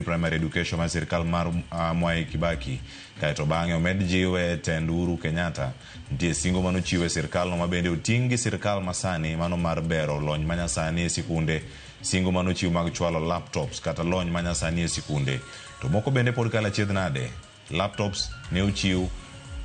Primary Education mar sirkal mar Mwai Kibaki kaeto bang'e omed jiwe e tend Uhuru Kenyatta. Nitie singo manochiw e sirkalno ma bende oting' gi sirkal masani mano mar bero lony manyasani e sikunde, singo manochiw mag chwalo laptops kata lony manyasani e sikunde. To moko bende pod kalo achiedh nade. Laptops ne ochiw,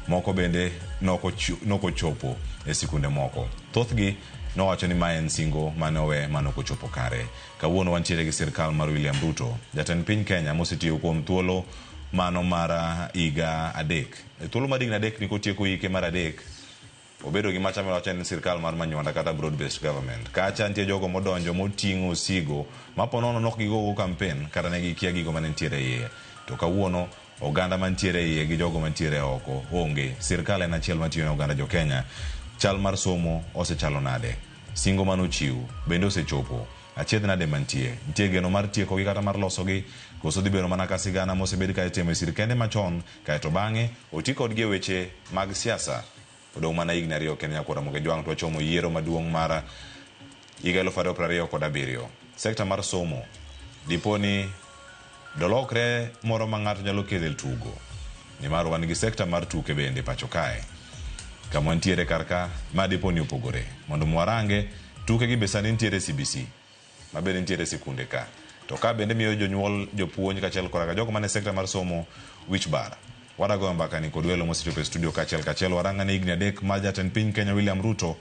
moko bende nokochopo e sikunde moko. Thothgi nowacho ni mae en singo mane owe mane ok ochopo kare. Kawuono wantiere gi sirkal mar William Ruto, jatend piny Kenya mosetiyo kuom thuolo mano mar higa adek. E thuolo mar higni adek ni kotieko hike mar adek, Obedo gi macha miwacho ni en sirkal mar manywanda kata broad based government. Kacha nitie jogo modonjo moting'o osigo ma po nono nok gigogo kampen kata ne gikia gigo mane nitiere e iye. To kawuono oganda mantiere e iye gi jogo mantiere oko onge. Sirkal en achiel matiyo ne oganda jo Kenya. Chal mar somo osechalo nade? Singo mane ochiw bende osechopo? Achiedh nade mantie? Nitie geno mar tiekogi kata mar losogi? Koso dhi bedo mana ka sigana mosebed ka itimo e sirkende machon kaeto bang'e oti kodgi e weche mag siasa? Odong' mana higni ariyo kende nyaka Ramogi Ojwang' to wachomo yiero maduong' mar higa 2027. Sekta mar somo dipo ni dolokre moro ma ng'ato nyalo kele tugo nimar wan gi sekta mar tuke bende pacho kae kama wantiere kar ka ma dipo ni opogore mondo mwarange tuke gi be sani nitiere CBC. ma bende nitiere e sikunde ka. To ka bende miyo jonyuol, jopuonj kaachiel koda ka jogo man e sekta mar somo wich bar. Wadwa goyo mbaka ni kod welo mosechopo e studio kaachiel kachiel warang ane higni adek mar jatend piny Kenya William Ruto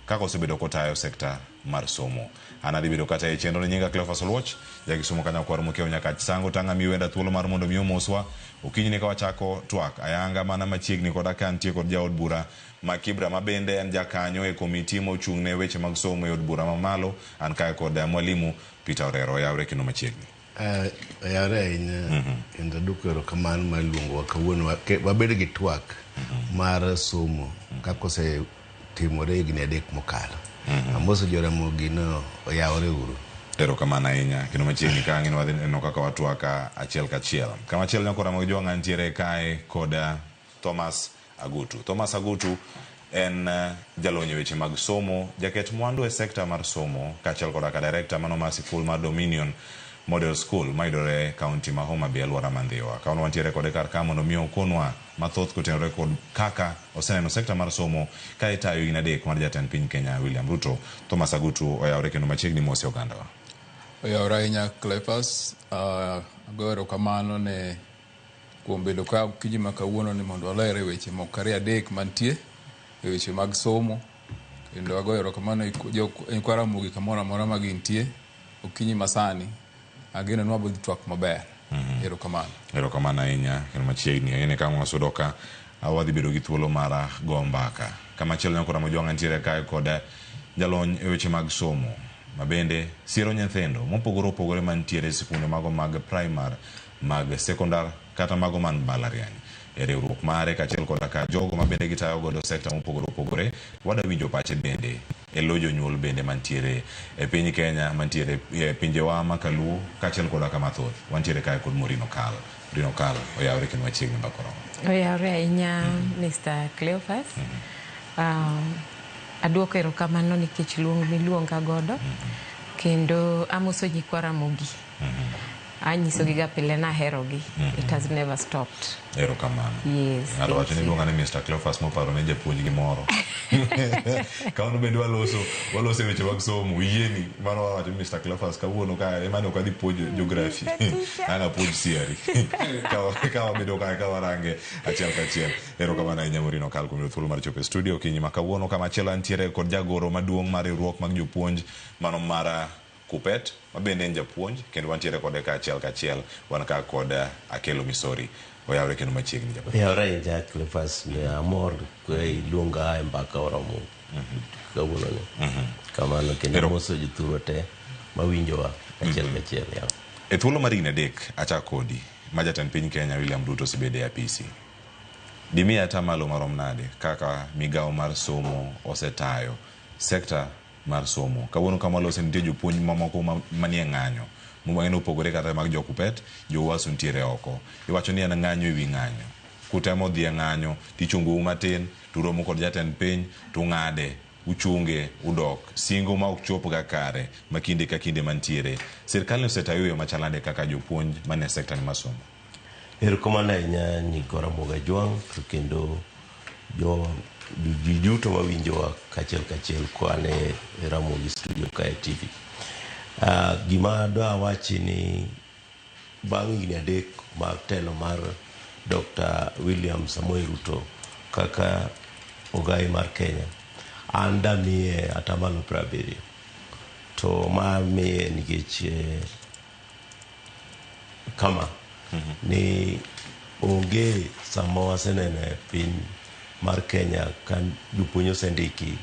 kaka osebedo kotayo sekta mar somo. An adhi bedo kata e chenro ni nyinga Cleophas Oluoch, ja Kisumo ka nyakwar Mokeo Nyakach Sango tang' amiyi wenda thuolo mar mondo mi omoswa okinyi ni ka wachako twak ayanga mana machiegni koda ka antie kod jaod bura ma Kibra ma bende en jakanyo e komiti mochung' ne weche mag somo e od bura ma malo. An kae kod Mwalimu Peter Orero. Oyawre kendo machiegni. Oyawre ahinya kendo aduoko erokamano mar luongowa kawuono wabed gi twak mar somo kaka osetimore higni adek mokalo. Amoso Joramogi ni oyawre uru. Erokamano ahinya kendo machiegni ka ang'e ni wadhi neno kaka watwak achiel kachiel. Kamachielo nyako Ramogi Jwang' antiere kae kod Thomas Agutu. Thomas Agutu en jalony e weche mag somo, jaket mwandu e sekta mar somo kaachiel koda ka director mano mar sikul mar Dominion Model School mayudore e kaunti ma Homa Bay aluora ma Ndhiwa. Kawuono wantiere kode kar ka mondo mi okonwa mathoth kotenore kod kaka oseneno sekta mar somo ka itayo higni adek mar jatend piny Kenya William Ruto. Thomas Agutu oyawre kendo machiegni mose ogandawa. Oyawre ahinya Cleophas, agoyo erokamano ne kuom bedo ka okinyi ma kawuono ni mondo waler e weche moko ariyo adek mantie e weche mag somo kendo agoyo erokamano nyikwa Ramogi kamoro amora ma gintie okinyi masani ageno ni wabiro dhi twak maber. Erokamano. Erokamano ahinya kendo machiegni ang'e ni ka wasudo ka wadhi bedo gi thuolo mar go mbaka. Kamachielo nyako Ramogi Ojwang' nitiere kae kod jalony e weche mag somo ma bende siero nyithindo mopogore opogore mantiere e sikunde mago mag primar mag sekondar kata mago man mbalariany. E riwruok mare kaachiel koda ka jogo ma bende gitayo godo sekta mopogore opogore, wada winjo pache bende e lo jonyuol bende mantiere e piny Kenya, mantiere e pinjewa ma kaluo kaachiel koda ka mathoth. Wantiere kae kod Maureen Okal. Maureen Okal, oyawre kendo machiegni mbaka oromo. Oyawre ahinya Mr. Cleophas. Aduoko erokamano nikech luong miluonga godo kendo amoso nyikwa Ramogi. Anyisogi ga pile naherogi. It has never stopped. Erokamano. Yes. Ng'ato wacho ni iluonga ni Mr. Cleophas moparo ne japuonj gi moro. Kawuono bende waloso waloso e weche mag somo. Yieni mano wawacho ni Mr. Cleophas kawuono ka ema ne ok adhi puonjo geography. Ang' apuonj theory. Ka wabedo ka ka warange achiel kachiel. Erokamano ahinya Maureen Okal kuom yudo thuolo mar chopo e studio okinyi ma kawuono. Kamachielo antiere kod jagoro maduong' mar riwruok mag jopuonj mano mar Kupet ma bende en japuonj kendo wantiere kode ka achiel kachiel wan ka kod Akelo Misori. Oyawre kendo machiegni japuonj. Oyawre ahinya Cleophas, ne amor ka iluonga e mbaka oromo kawuono ni. Kamano kendo amoso jothurwa te mawinjowa achiel kachiel. Yeah. E thuolo mar higni adek achak kodi ma jatend piny Kenya William Ruto osebedo e apisi. Dimiya atamalo marom nade kaka migawo mar somo osetayo sekta mar somo. Kawuono kama walose nitie jopuonj mamoko manie ng'anyo. Muma en opogore kata mag jo Kupet, jo Uasu nitiere oko. Iwacho ni en ng'anyo ewi ng'anyo. Kutemo dhi e ng'anyo, tichungou matin, turomo kod jatend piny, tung'ade. Uchunge, udok. Singo ma ok chopga kare ma kinde ka kinde mantiere. Sirkal ni osetayo yo machalnade kaka jopuonj mane sekta ni mar somo? Erokamano ahinya nyikwa Ramogi Ajwang' to kendo jo ji duto mawinjowa kachiel kachiel koa ne Ramogi studio kae TV. Gima dwa wachi ni bang' higni 3 mar telo mar Dr. William Samoei Ruto kaka ogai mar Kenya, an damiye 70%. To ma miye nikech kama ni onge sama waseneno e piny mar Kenya ka jopuonj osendiki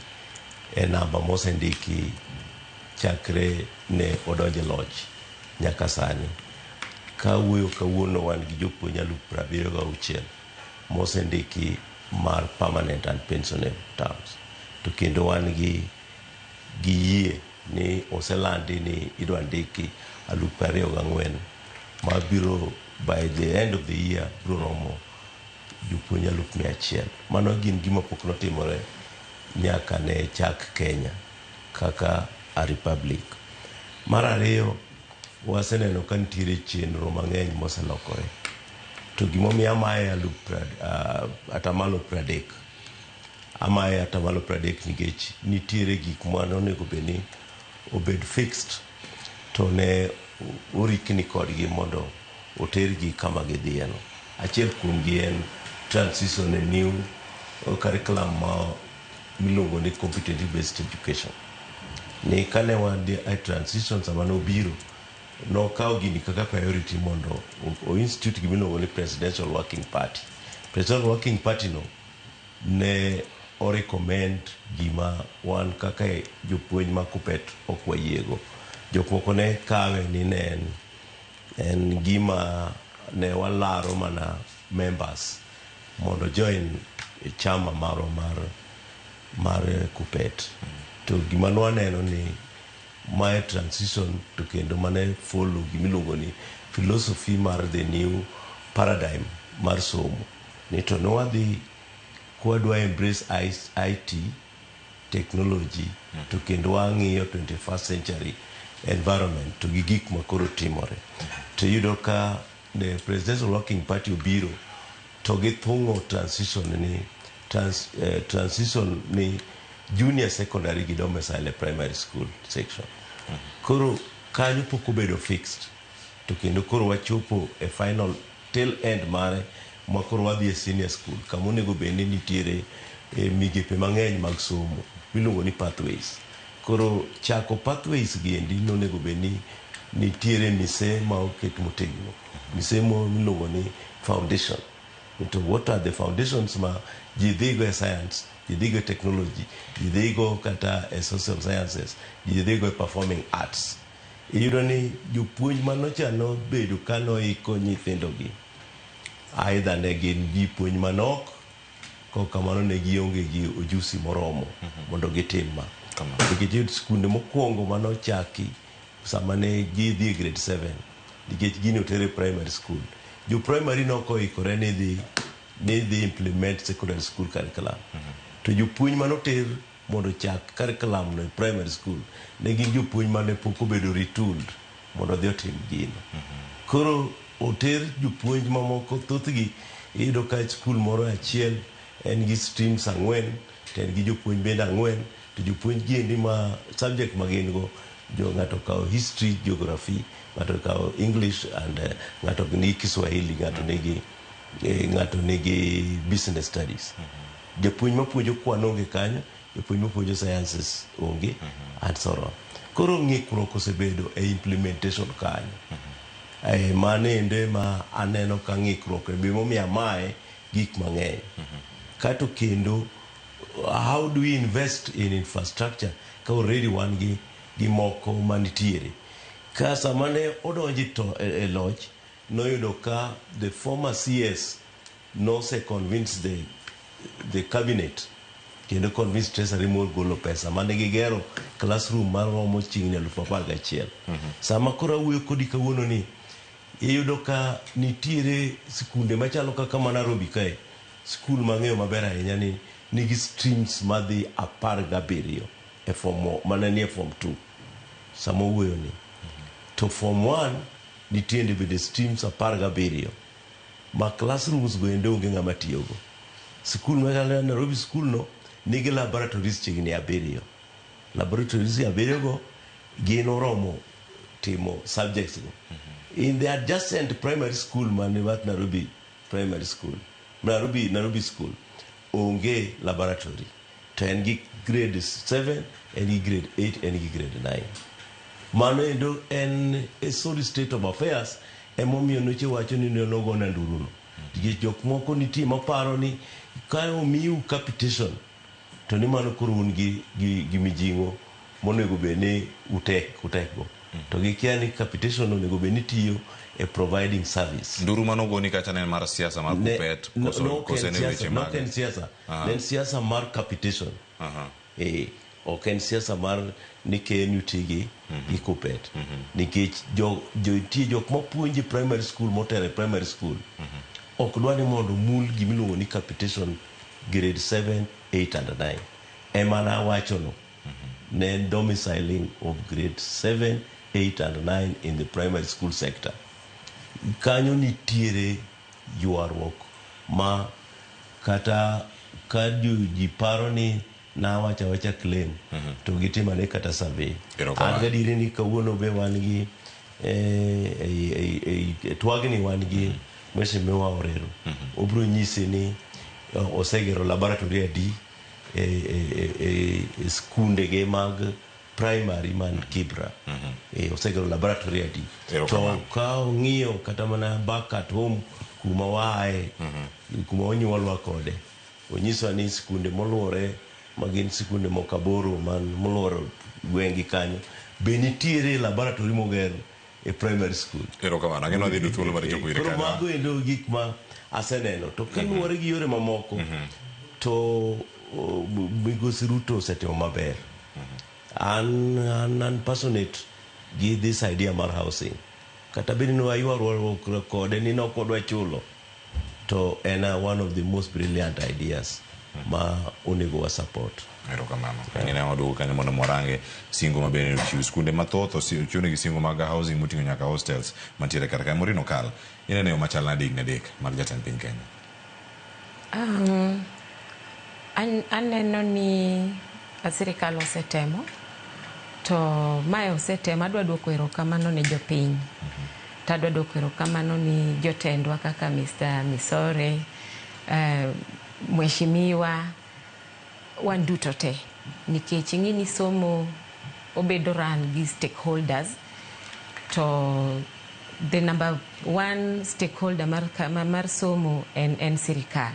e namba mosendiki chakre ne odonje loch nyaka sani. Kawuoyo kawuono wan gi jopuonj 76,000 mosendiki mar permanent and pensionable terms. To kendo wan gi yie ni oselandi ni idwa ndiki 24,000 mabiro by the end of the year biro romo jopuonj 100,000. Mano gin gima pok notimore nyaka ne chak Kenya kaka a republic. Mar ariyo, waseneno ka nitiere chenro mang'eny moselokore. To gimomiyo amaye 30%, amaye 30% nikech nitiere gik mane onego bed ni obed fixed to ne orikni kodgi mondo otergi kama gidhiyeno. Achiel kuomgi en transition e new curriculum ma miluongo ni competency based education. Ni kane wan e transition sama nobiro, nokawo gini kaka priority mondo o institute gima iluongo ni Presidential Working Party. Presidential Working Party no ne o recommend gima wan kaka jopuonj ma Kuppet ok wayiego. Jok moko ne kawe ni ne en gima ne walaro mana members mondo join chama marwa mar Kuppet. To gima nwaneno ni mae transition to kendo mane follow gimiluongo ni philosophy mar the new paradigm mar somo. Ni to nwadhi kwadwa embrace IT technology to kendo wang'iyo 21st century environment to gi gik makoro timore. To iyudo ka the Presidential Working Party obiro to githung'o transition ni transition ni junior secondary gi domicile e primary school section. Koro kanyo pok obedo fixed to kendo koro wachopo e final tail end mare ma koro wadhi e senior school kama onego bed ni nitiere migepe mang'eny mag somo miluongo ni pathways. Koro chako pathways gi endi nonego bed ni nitiere mise ma oket motegno, mise miluongo ni foundation. To what are the foundations ma ji dhigo e science, ji dhigo e technology, ji dhigo kata e social sciences, ji dhigo e performing arts. Iyudo ni jopuonj manocha nobedo ka noiko nyithindogi, either ne gin jopuonj manok, kok kamano ne gionge gi ojusi moromo mondo gitim ma. Nikech skunde mokwongo manochaki sama ne gidhi e grade 7, nikech gini otere primary school. Jo primary nokoikore ni dhi implement secondary school curriculum. To jopuonj manoter mondo ochak curriculum no e primary school ne gin jopuonj mane pok obedo retooled mondo odhi otim gino. Koro oter jopuonj mamoko thothgi iyudo ka skul moro achiel en gi streams 4 to en gi jopuonj bende 4 to jopuonj gi endi ma subject ma gin go jo ng'ato okawo history, geography, ng'ato okawo English and ng'ato nigi Kiswahili, ng'ato nigi business studies. Japuonj mapuonjo kwan onge kanyo, japuonj mapuonjo sciences onge, and so on. Koro ng'ikruok osebedo e implementation kanyo. Mano endo ma aneno ka ng'ikruok e momiyo amaye gik mang'eny. Kato kendo how do we invest in infrastructure ka already wan gi moko manitiere. Ka sama ne odonji to e loch noyudo ka the former CS nose convince the cabinet kendo convince treasury mogolo pesa mane gigero classroom maromo chiegni 11,000. Sama koro awuoyo kodi kawuono ni iyudo ka nitiere sikunde machalo kaka ma Nairobi kae, skul mang'eyo maber ahinya ni nigi streams madhi 17 e form mana nie form 2 sama owuoyo ni. To form 1 nitie bende streams 17 ma classrooms go endo onge ng'ama tiyogo. Sikul ma Nairobi school no nigi laboratories chiegni 7. Laboratories 7 go gin oromo timo subjects go. In the adjacent primary school man bat Nairobi primary school, Nairobi school onge laboratory. To en gi grade 7, en gi grade 8, en gi grade 9. Mano endo en a sorry state of affairs emomiyo noche wacho ni ne nogona nduruno. Nikech jok moko nitie maparo ni ka omiu capitation to ni mano koro un gi mijing'o monego bed ni utekgo. To gikia ni capitation onego bed ni tiyo e providing service. Nduru manogoni kacha ne en mar siasa mar Kuppet koso ne weche mag? Ok en siasa. Ne en siasa mar capitation. Ok en siasa mar ni KNUT gi Kuppet. Nikech nitie jok mapuonjo e primary school motero e primary school. Ok dwa ni mondo mul gimiluongo ni capitation grade 7, 8 and 9. Ema nawachono. Ne en domiciling of grade 7, 8 and 9 in the primary school sector. Kanyo nitiere ywaruok ma kata ka ji paro ni nawacho awacha claim to gitimane kata survey. An gadieri ni kawuono be wan gi e twagni wan gi Mheshimiwa Orero. Obiro nyisi ni osegero laboratory adi e skundege mag primary man Kibra. Osegero laboratory adi. To ka ong'iyo kata mana back at home kuma waaye, kuma onyuolwa kode, onyiswa ni skunde moluore magin sikunde moko 8 man moluoro gweng'i kanyo be nitiere laboratory moger e primary school. Erokamano. Ang'e ni wadhi yudo thuolo mar chopo ire Koro kanyo. mago endo gik ma aseneno. To kaluwore gi yore mamoko to Migosi Ruto osetimo maber. An passionate gi this idea mar housing. Kata bed ni waywaruok kode ni ne ok wadwa chulo, to en one of the most brilliant ideas ma onego wa support. Erokamano. Ang'e ni waduogo kanyo mondo warange singo mabende ochiw skunde mathoth ochiwnegi singo mag housing moting'o nyaka hostels mantiere kar kae. Maureen Okal, ineno yo machal nade higni 3 mar jatend piny Kenya? Aneno ni sirikal osetemo, to mae osetemo. Adwa duoko erokamano ne jopiny. To adwa duoko erokamano ni jotendwa kaka Mr. Misore, Mheshimiwa, wan duto te. Nikech ing'e ni somo obedo run gi stakeholders, to the number one stakeholder mar somo en sirikal.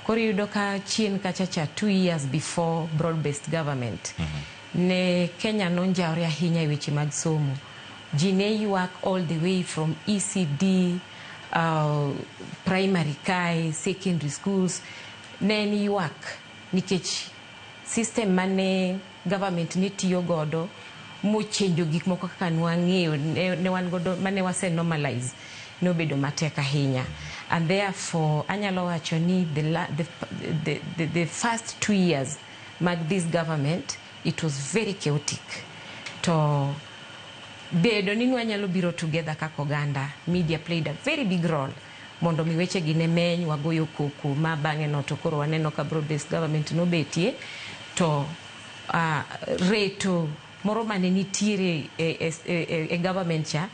Koro iyudo ka chien kacha cha 2 years before broad-based government, ne Kenya nonjawre ahinya e weche mag somo. Ji ne ywak all the way from ECD, primary kae, secondary schools, ne en ywak nikech system mane government ne tiyo godo mochenjo gik moko kaka nwang'eyo, ne wan godo mane wase normalize nobedo matek ahinya. And therefore anyalo wacho ni the first 2 years mag this government it was very chaotic. To bedo ni nwanyalo biro together kaka oganda, media played a very big role mondo mi weche gi ne meny, wagoyo koko ma bang'e no to koro waneno ka broad based government nobetie to reto moro mane nitiere e government cha,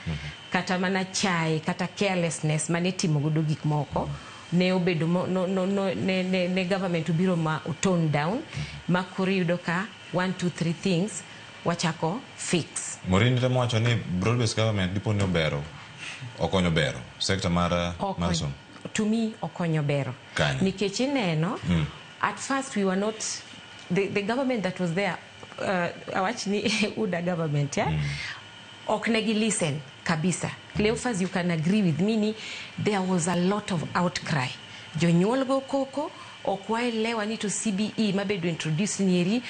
kata mana chai kata carelessness mane timo godo gik moko ne obedo ne government obiro ma tone down ma koro iyudo ka 1 2 3 things wachako fix. Maureen temo wacho ni broad based government dipo ni obero, okonyo bero sector mar somo. To me okonyo bero. Nikech ineno at first we were not the government that was there, awach ni UDA government, yeah? Ok negi listen kabisa. Cleophas, you can agree with me ni there was a lot of outcry. Jonyuol go koko ok waelewa ni to CBE mabedo introduce nieri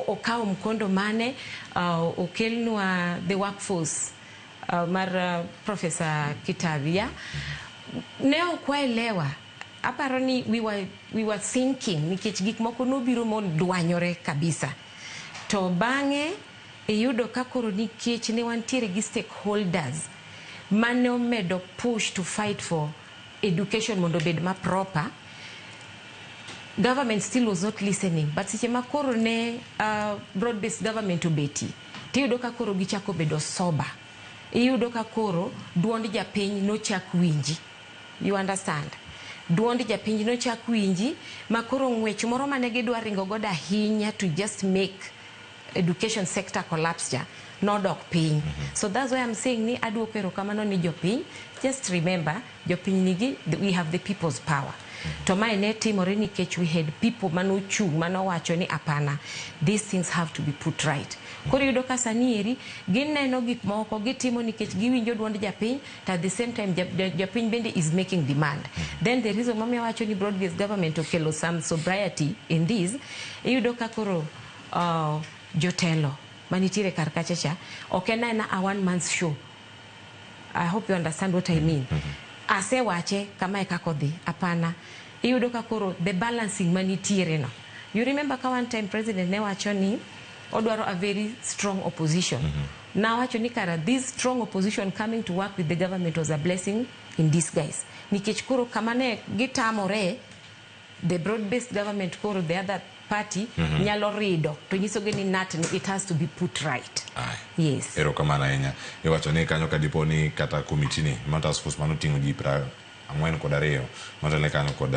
okawo mkondo mane, okelnwa the workforce mar Professor Kitavia. Ne ok waelewa. Aparo ni we were thinking nikech gik moko nobiro modwanyore kabisa. To bang'e iyudo ka koro nikech ne wantiere gi stakeholders mane omedo push to fight for education mondo obed ma proper, government still was not listening. But seche ma koro ne broad based government obeti, tiyudo ka koro gichako bedo sober. Iyudo ka koro duond japiny nochak winji. You understand? Duond japiny nochak winji ma koro ng'wech moro mane gidwa ringo godo ahinya to just make education sector collapse cha nodok piny. So that's why I'm saying ni aduoko erokamano ni jopiny. Just remember, jopiny nigi, we have the people's power. To mae ne timore nikech we had people manochung' manowacho ni hapana, these things have to be put right. Koro iyudo ka sani eri gineno gik moko gitimo nikech giwinjo duond japiny, to at the same time japiny bende is making demand. Then the reason momiyo awacho ni broad based government okelo some sobriety in this, iyudo ka koro jotelo manitiere kar kacha cha ok en aena a one man's show. I hope you understand what I mean. Asewache kamae kaka odhi, hapana. Iyudo ka koro the balancing manitiere no. You remember ka one time president ne wacho ni odwaro a very strong opposition. Nawacho ni kara this strong opposition coming to work with the government was a blessing in disguise. Nikech koro kama ne gitamore the broad based government, koro the other party nyalo rido to nyisogi ni nat ni it has to be put right. Aye. Yes. Erokamano ahinya. Iwacho ni kanyo ka dipo ni kata komiti ni ma task force manoting'o ji 42 motelo kanyo kod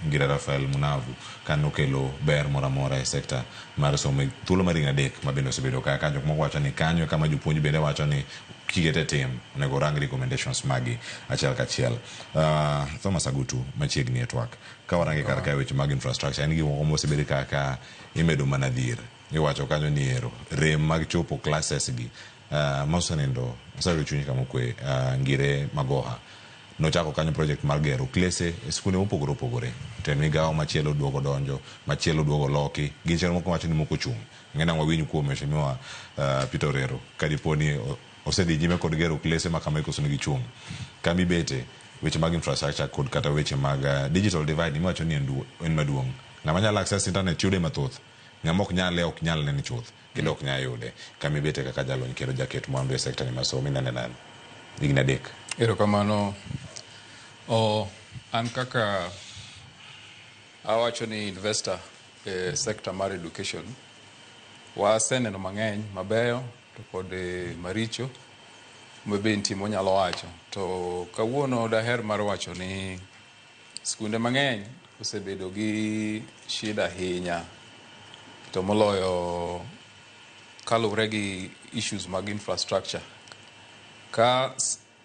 Ngira Rafael Munavu kanokelo ber moro amora e sekta mar somo e thuolo mar higni 3 ma bende osebedo ka jok moko wacho ni kanyo kama jopuonj bende wacho ni kikete tim onego rang recommendations magi achiel kachiel. Thomas Agutu, machiegni e twak ka warange kar kae, weche mag infrastructure en gimoko mosebed kaka imedo mana dhier. Iwacho kanyo ni ero rem mag chopo classes gi mosenindo oseyudo chuny kama okwe. Ngire Magoha nochako kanyo project mar gero klese e skunde mopogore opogore to en migawo machielo duogo donjo machielo duogo loki gin chenro moko wacho ni moko chung' ng'e nang' wawinj kuom mheshimiwa Peter Orero ka dipo ni osedhi nyime kod gero klese ma kama koso nigi chung' kama ibete. Weche mag infrastructure kod kata weche mag digital divide miwacho ni en maduong', ng'ama nyalo access internet yude mathoth, ng'ama ok nyale ok nyal nene chuth kendo ok nyal yude. Kama ibete kaka jalony kendo jaket mwandu e sekta ni mar somo, inene nade higni 3? Erokamano. O, an kaka awacho ni investor e sector mar education, waseneno mang'eny mabeyo to kod maricho mabe nitie monyalo wacho. To kawuono daher mar wacho ni skunde mang'eny osebedo gi shida ahinya, to moloyo kaluwore gi issues mag infrastructure. Ka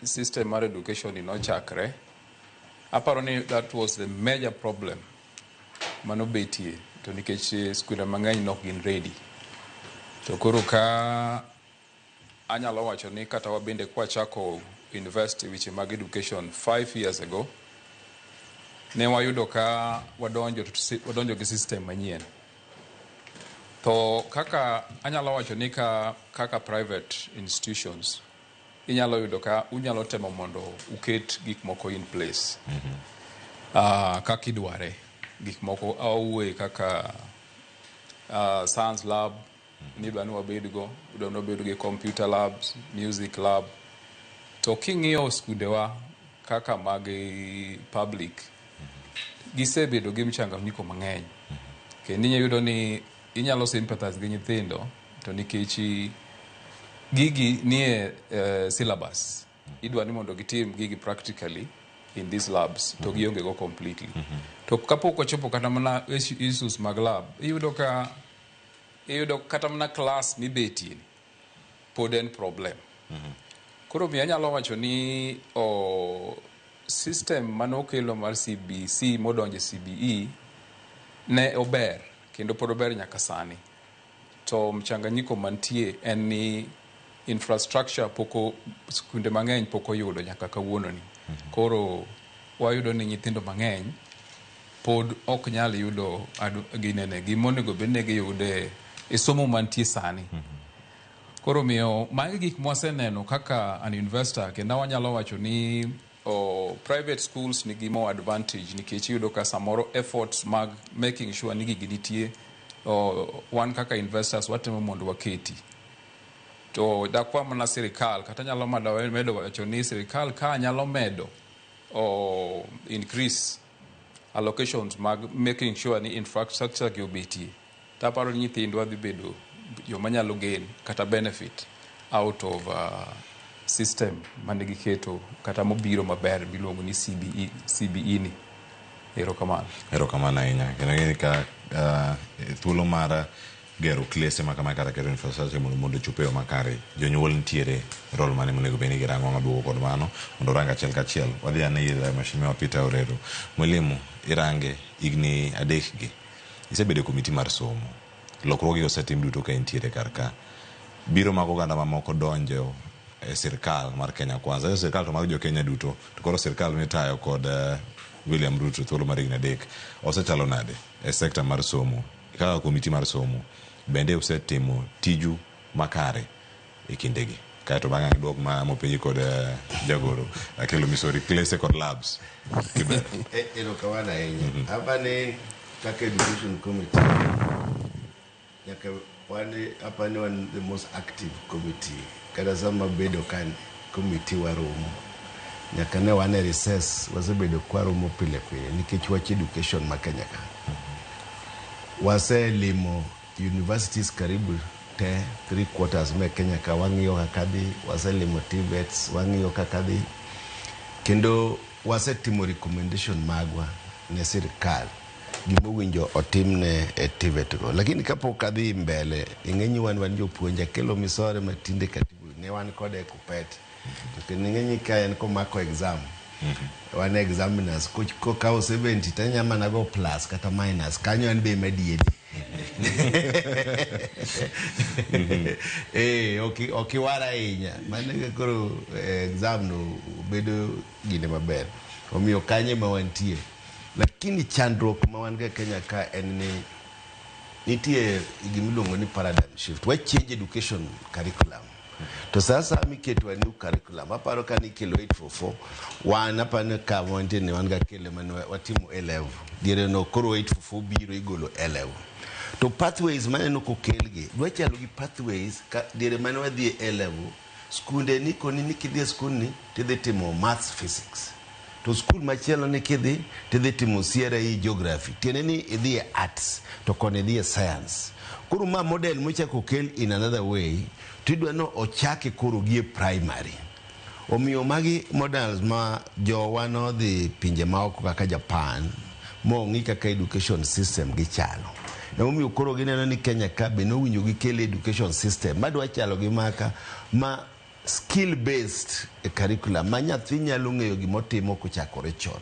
system mar education ni nochakre, aparo ni that was the major problem manobetie, to nikech skunde mang'eny nok gin ready. To koro ka anyalo wacho ni kata wabende kwachako invest e weche mag education 5 years ago, ne wayudo ka wadonjo gi system manyien. To kaka anyalo wacho ni ka kaka private institutions inyalo yudo ka unyalo temo mondo uket gik moko in place kaka idware, gik moko awuoye kaka science lab nidwa ni wabedgo, idwa ni wabed gi computer labs, music lab. To king'iyo skundewa kaka mag public, gisebedo gi mchanganyiko mang'eny, kendo inyalo yudo ni inyalo sympathize gi nyithindo, to nikech gigi nie syllabus, idwa ni mondo gitim gigi practically in these labs, to gionge go completely. To kapok ochopo kata mana issues mag lab, iyudo ka iyudo kata mana class mibetie ni pod en problem. Koro miyo anyalo wacho ni o system manokelo mar CBC modonjo e CBE ne ober kendo pod ober nyaka sani, to mchanganyiko mantie en ni infrastructure pok skunde mang'eny pok oyudo nyaka kawuono ni. Koro wayudo ni nyithindo mang'eny pod ok nyal yudo ginene gimonego bed ni giyude e somo mantie sani. Koro miyo magi gik mwaseneno kaka an investor, kendo wanyalo wacho ni Private schools nigi more advantage nikech iyudo ka samoro efforts mag making sure ni gigi nitie, wan kaka investors watemo mondo waketi. To dakwa mana sirikal kata nyalo medo wacho ni sirikal ka nyalo medo increase allocations mag making sure ni infrastructure gi obetie, taparo ni nyithindwa dhi bedo joma nyalo gain kata benefit out of system mane giketo kata mobiro maber miluongo ni CBE, CBE ni. Erokamano. Erokamano ahinya. Kendo ing'e ni ka thuolo mar gero klese ma kama kata keto infrastructure mondo ochop e yo makare, jonyuol nitiere role mane monego bed ni girango? Wang' duogo kod mano mondo orang achiel kachiel. Wadhi ane ir Mheshimiwa Peter Orero. Mwalimu, irange higni 3 gi. Isebedo e komiti mar somo. Lokruogi osetim duto ka intiere kar ka. Biro mag oganda mamoko donjo e sirkal mar Kenya Kwanza. E sirkal to mar jo Kenya duto. To koro sirkal mitayo kod William Ruto thuolo mar higni 3. Osechalo nade e sekta mar somo? Kaka komiti mar somo, bende usetimo tiju makare e kindegi? Kaeto bang'e ang' duok ma mopenji kod jagoro Akelo Misori, klese kod labs. Kibera. Erokamano ahinya. Apani kaka education committee nyaka wan, apani wan the most active committee. Kata sama bedo ka committee waromo, nyaka ne wan e recess, wasebedo kwaromo pile pile nikech wach education ma Kenya ka. Waselimo universities karibu te three quarters me Kenya ka, wang'iyo kaka dhi. Waselimo TVETs, wang'iyo kaka dhi, kendo wasetimo recommendation magwa ne sirikal gimowinjo otimne e TVET go. Lakini kapok adhi mbele, ing'eni wan jopuonj. Akelo Misore matinde katibu ne wan kode e Kuppet, to kendo ing'eni ka en komako exam, wan examiners, kokawo 70 to anya mana go plus kata minus kanyo, en be madieri. Ok iwar ahinya. Mano e koro exam no bedo gine maber. Omiyo kanyo ema wantie. Lakini chandruok ma wan go e Kenya ka en ni nitie gimiluongo ni paradigm shift. Wa change education curriculum. To sasa miketo a new curriculum, aparo ka nikelo 844, wan apani ka wantie ni wan gakele mane watimo A level. Diere no koro 844 biro igolo A level. To pathways maneno kokelgi, dwa chalo gi pathways ka diere mane wadhi e A level, skunde ni koni ni kidhi e skul ni tidhi timo maths, physics. To skul machielo ni kidhi tidhi timo CRE, geography. Tiende ni idhi e arts to koni idhi e science. Koro ma model mochako okel in another way, tidwa no ochake koro gi e primary. Omiyo magi models ma jowa nodhi pinje maoko kaka Japan mong'i kaka education system gichalo. Emomiyo koro gineno ni Kenya ka be nowinjo gikel education system madwa chalo gi maka ma skill based curriculum ma nyathi nyalo ng'eyo gimotimo kochakore chon.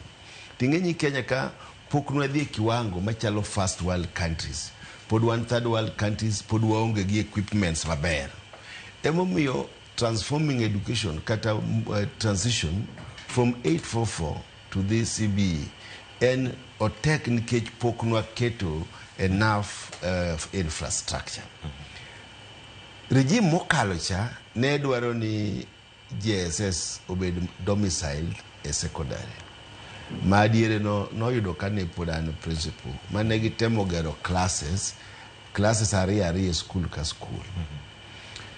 Ting'e ni Kenya ka pok nwadhi e kiwango machalo first world countries. Pod wan third world countries, pod waonge gi equipments maber. Emomiyo transforming education kata transition from 844 to this CBE en otek nikech pok nwaketo enough infrastructure. Regime mokalo cha ne dwaro ni JSS obed domiciled e secondary. Ma diere no noyudo ka ne pod an principal mane gitemo gero classes ariyo ariyo e skul ka skul.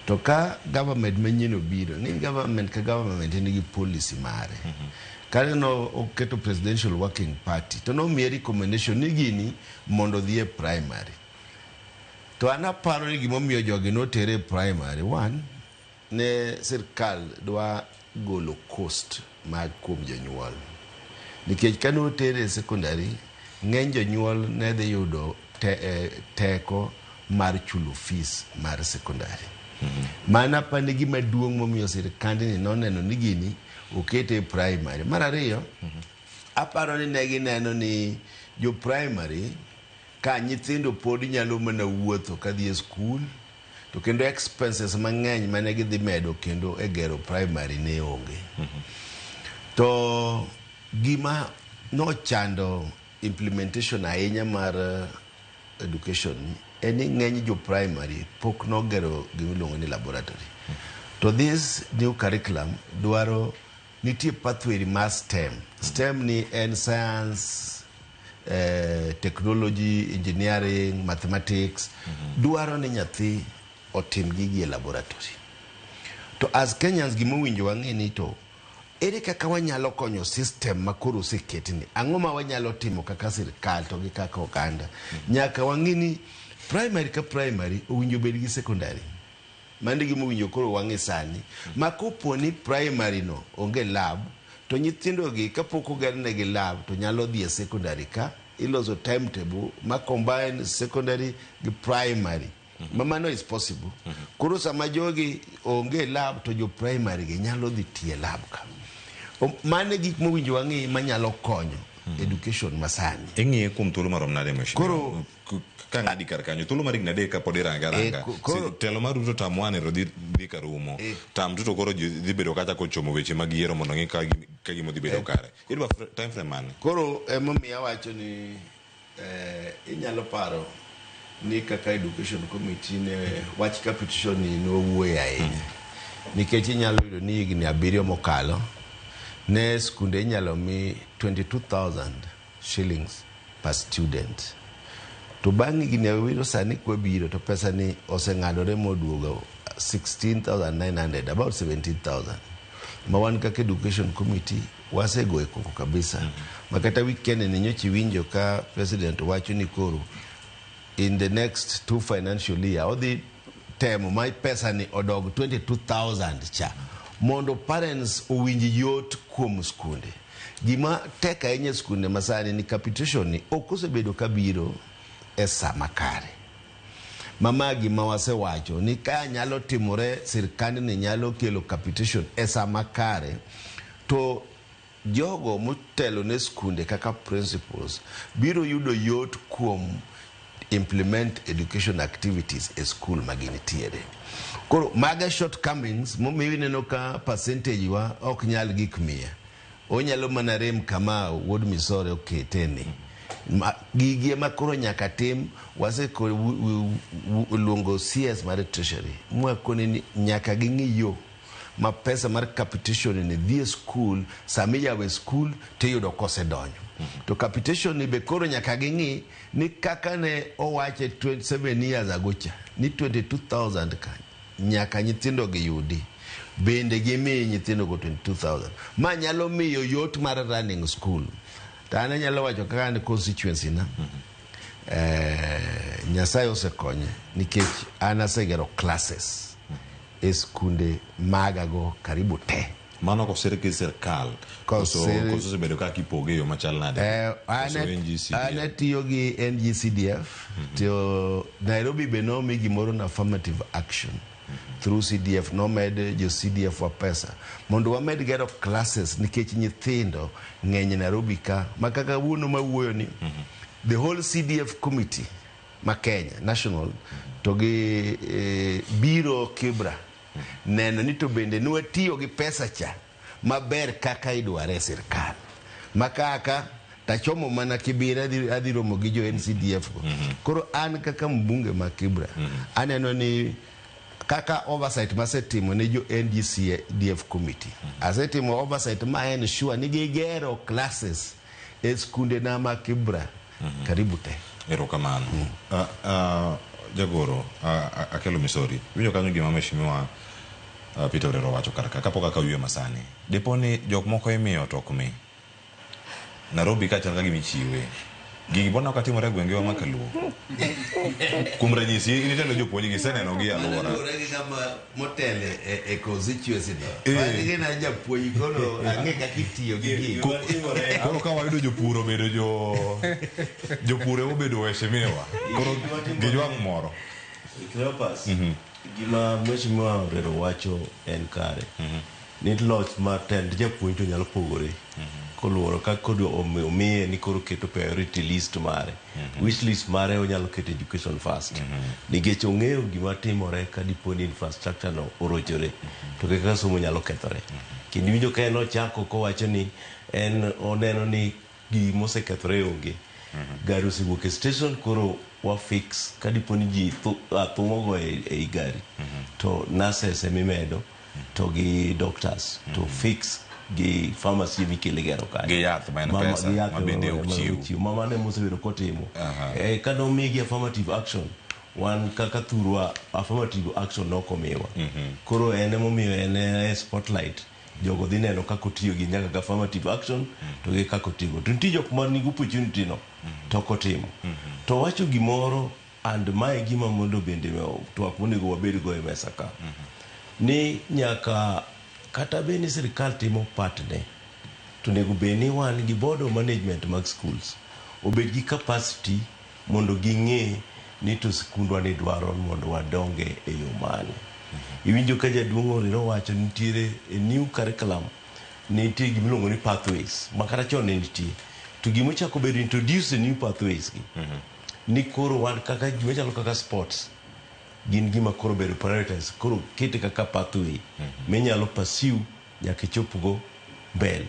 To ka government manyien obiro, ni government ka government nigi policy mare. Kane no oketo presidential working party to nomiye recommendation ni gini mondo odhi e primary. To an aparo ni gimomiyo jogi notere e primary one, ne sirkal dwa golo cost mag kuom jonyuol. Nikech kane otere e secondary, ng'eny jonyuol ne dhi yudo teko mar chulo fees mar secondary. Mano apani gima duong' momiyo sirkandni noneno ni gini okete e primary. Mar ariyo, aparo ni ne gineno ni jo primary ka nyithindo pod nyalo mana wuotho kadhi e skul, to kendo expenses mang'eny mane gidhi medo kendo e gero primary ne onge. To gima nochando implementation ahinya mar education ni en ni ng'eny jo primary pok nogero gimiluongo ni laboratory. To this new curriculum dwaro Nitie pathway mar STEM. STEM ni en science, technology, engineering, mathematics. Dwaro ni nyathi otim gigi e laboratory. To as Kenyans gimowinjo wang'e ni to ere kaka wanyalo konyo system ma koro oseketni? Ang'o ma wanyalo timo kaka sirkal to gi kaka oganda? Nyaka wang'e ni primary ka primary owinjo bed gi secondary. Mano e gima owinjo koro wang'e sani. Ma kopo ni primary no onge lab, to nyithindo gi kapok ogernegi lab to nyalo dhi e secondary ka iloso timetable ma combine secondary gi primary. Ma mano is possible. Koro sama jogi onge lab to jo primary gi nyalo dhi tiye lab ka. Mano e gik mowinjo wang'i manyalo konyo education masani. Ing'iye kuom thuolo marom nade mheshimiwa? Koro Ka ng'adi kar kanyo thuolo mar higni adek kapod irange aranga. Koro Telo mar Ruto term one ero dhi ka rumo. Term two to koro ji dhi bedo kacha kochomo weche mag yiero mondo ng'i ka gima dhi bedo kare. Idwa time frame mane? Koro emomiyo awacho ni inyalo paro ni kaka education committee ne wach capitation ni nowuoye ahinya. Nikech inyalo yudo ni higni 7 mokalo ne skunde inyalo mi 22,000 shillings per student. To bang' higni 7 sani kwabiro to pesa ni oseng'adore moduogo 16,900, about 17,000. Ma wan kaka education committee wasegoyo koko kabisa. Ma kata weekend ni nyocha iwinjo ka president wacho ni koro in the next 2 financial year odhi temo ma pesa ni odog 22,000 cha mondo parents owinj yot kuom skunde. Gima tek ahinya e skunde masani ni capitation ni ok osebedo kabiro e sa makare. Mama gima wasewacho ni ka nyalo timore sirkandni nyalo kelo capitation e sa makare to jogo motelo ne skunde kaka principals biro yudo yot kuom implement education activities e school ma gintiere. Koro maga shortcomings momiyo ineno ka percentage wa ok nyal gik 100. Onyalo mana rem kama wuod Misore okete ni. Gigi ema koro nyaka tim. Luongo CS mar Treasury mwakone ni nyaka ging'i yo ma pesa mar capitation ni dhi e school sama iyawo e school tiyudo kosedonjo. To capitation ni be koro nyaka ging'i ni kaka ne owache 27 years ago cha ni 22,000 ka nyaka nyithindo gi yudi. Bende gimiyi nyithindo go 22,000. Ma nyalo miyo yot mar running school. To an anyalo wacho kaka an constituency na. Nyasaye osekonye nikech an asegero classes e skunde maga go karibu te. Mano kosir gi sirkal, koso osebedo kaka ipoge e yo machal nade? Koso NGCDF? An atiyo gi NGCDF, to Nairobi be nomi gimoro na affirmative action through CDF, nomed jo CDF wa pesa mondo wamed gero classes nikech nyithindo ng'eny Nairobi ka. Ma kaka wuono mawuoyo ni the whole CDF committee ma Kenya national to gi biro Kibra neno ni to bende nwatiyo gi pesa cha maber kaka idware e sirkal. Ma kaka tachomo mana Kibira adhi romo gi jo NCDF go. Koro an kaka mbunge ma Kibra aneno ni kaka oversight masetimo ne jo NGCDF committee, asetimo oversight ma en sure ni gigero classes e skunde na ma Kibra karibu te. Erokamano. Jagoro, Akelo Misori, winjo kanyo gima mheshimiwa Peter Orero wacho kar ka, kapok akaw ywe masani. Dipo ni jok moko imiyo to ok mi. Nairobi ka chal ka gima ichiwe. Gigi pod ok timore e gwengewa ma Kaluo. Kuom ranyisi, in itelo jopuonj gi iseneno gi e alwora. Luwore gi ng'ama motele e constituency no. An gi na japuonj koro ang'e kaka itiyo gi gigi. Koro ka wayudo jopur obedo jopur ema obedo waheshimiwa. Koro gijwang' moro. Cleopas, gima mheshimiwa Orero wacho en kare. Ni loch mar tend japuonj to nyalo pogore. Koluwore ka kod omiye ni koro keto priority list mare. Wish list mare onyalo keto education first. Nikech ong'eyo gima timore ka dipo ni infrastructure no orochore. To kaka somo nyalo kethore. Kendo iwinjo ka en ochako kowacho ni en oneno ni gimosekethore onge. Gari osewuok e station koro wa fix ka dipo ni ji thumo go ei gari. To nurses emimedo to gi doctors to fix Gi pharmacy mikele gero kanyo. Gi yath ma en pesa, gi yath ma bende ok ma chiw. Mama ne mosebedo kotimo. Ka nomigi affirmative action, wan kaka thurwa affirmative action nokomiwa. Koro en emomiyo en e spotlight. Jogo dhi neno kaka otiyo gi nyaka gi affirmative action to gi kaka otiyo. To nitie jok man nigi opportunity no to ok otimo. To wacho gimoro and mae gima mondo bende twak monego wabed go e mesa ka. Ni nyaka kata bed ni sirikal timo part ne to onego bed ni wan gi board of management mag schools obed gi capacity mondo ging'e ni to skundwa ni dwaro mondo wadonge e yo mane. Iwinjo ka jaduong' Orero wacho nitiere e new curriculum nitie gimiluongo ni pathways ma kata chon ne nitie to gimochako bedo introduce e new pathways gi ni koro wan kaka gima chalo kaka sports gin gima koro bedo prioritized koro kete kaka pathway minyalo pursue nyaka ichopgo mbele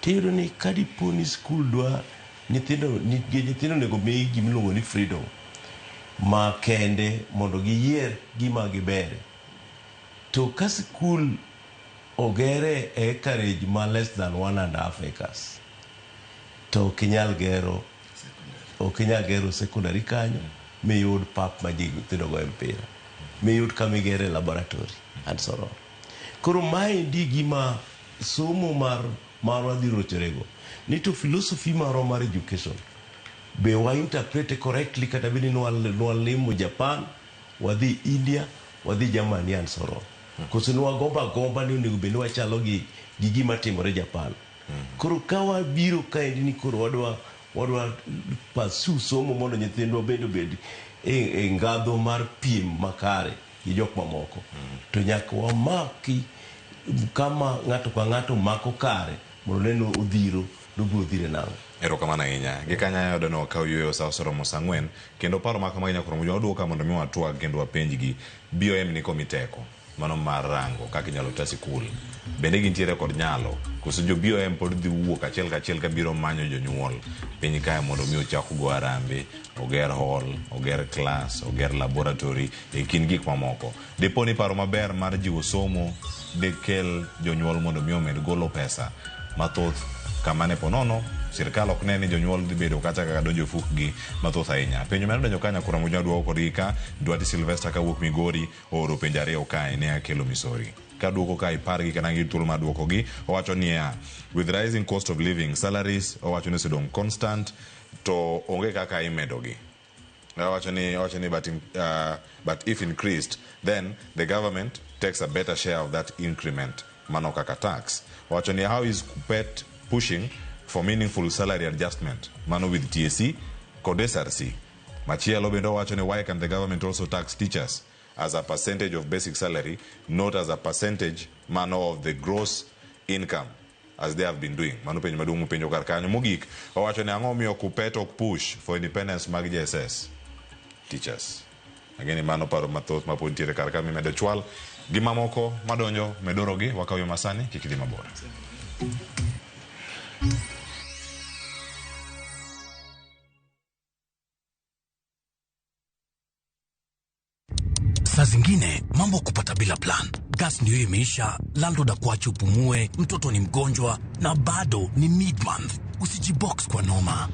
tiyudo ni kadipo ni skul dwa nyithindo nyithindo onego mi gimiluongo ni freedom ma kende mondo giyier gima gibere to ka skul ogere e acreage ma less than 1.5 acres to ok inyal gero ok inyal gero secondary kanyo miyud pap ma ji nyithindo goye mpira miyud kama igere laboratory and so on koro maendi gima somo mar marwa dhi rochorego ni to philosophy marwa mar education be wa interpret correctly kata bed ni nwalimo Japan wadhi India wadhi Germany and so on koso nwagombo agomba ni onego bed ni wachalo gi gima timore Japan koro ka wabiro kaendi ni koro wadwa pursue somo mondo nyithindwa bende obed e ngadho mar piem makare gi jok mamoko to nyaka wamaki kama ng'ato ka ng'ato mako kare mondo neno odhiro nobiro dhire nang'o. Erokamano ahinya. Gi kanyo ayudo ni wakaw yueyo sa oseromo sa 4 kendo paro ma kamagi nyaka romo waduoka mondo mi watwag kendo wapenjgi. BOM ni komiteko mano mar rango kaka inyalo ta sikul. Bende gintiere kod nyalo koso jo BOM pod dhi wuok achiel kachiel kabiro manyo jonyuol piny kae mondo mi ochak go arambe, oger hall, oger class, oger laboratory e kind gik mamoko. Dipo ni paro maber mar jiwo somo dikel jonyuol mondo mi omed golo pesa mathoth kama ne ponono sirikal ok ne ni jonyuol dhi bedo kata kaka donjo e ofukgi mathoth ahinya. Penjo medo donjo ka nyakura Munya duoko kodgi ka Duarte Sylvester kawuok Migori ooro penjo ariyo kae ne akelo Misori. Ka duoko ka ipargi kana gi thuolo mar duokogi owacho niya with rising cost of living salaries owacho ni osedong' constant to onge kaka imedogi. Owacho ni but if increased then the government takes a better share of that increment mano kaka tax. Owacho ni how is Kuppet pushing for meaningful salary adjustment mano with TSC kod SRC. Machielo bende owacho ni why can the government also tax teachers as a percentage of basic salary not as a percentage mano of the gross income as they have been doing. Mano penjo maduong' mopenjo kar kanyo. Mogik owacho ni ang'o miyo Kuppet ok push for independence mag JSS teachers. Ageni mano paro mathoth ma pod nitiere kar ka mimedo chwal gi mamoko madonjo medorogi wakaw yo masani kik idhi mabor. Saa zingine mambo kupata bila plan. Gas ndio imeisha, landlord akuache upumue, mtoto ni mgonjwa na bado ni mid month. Usijibox kwa noma.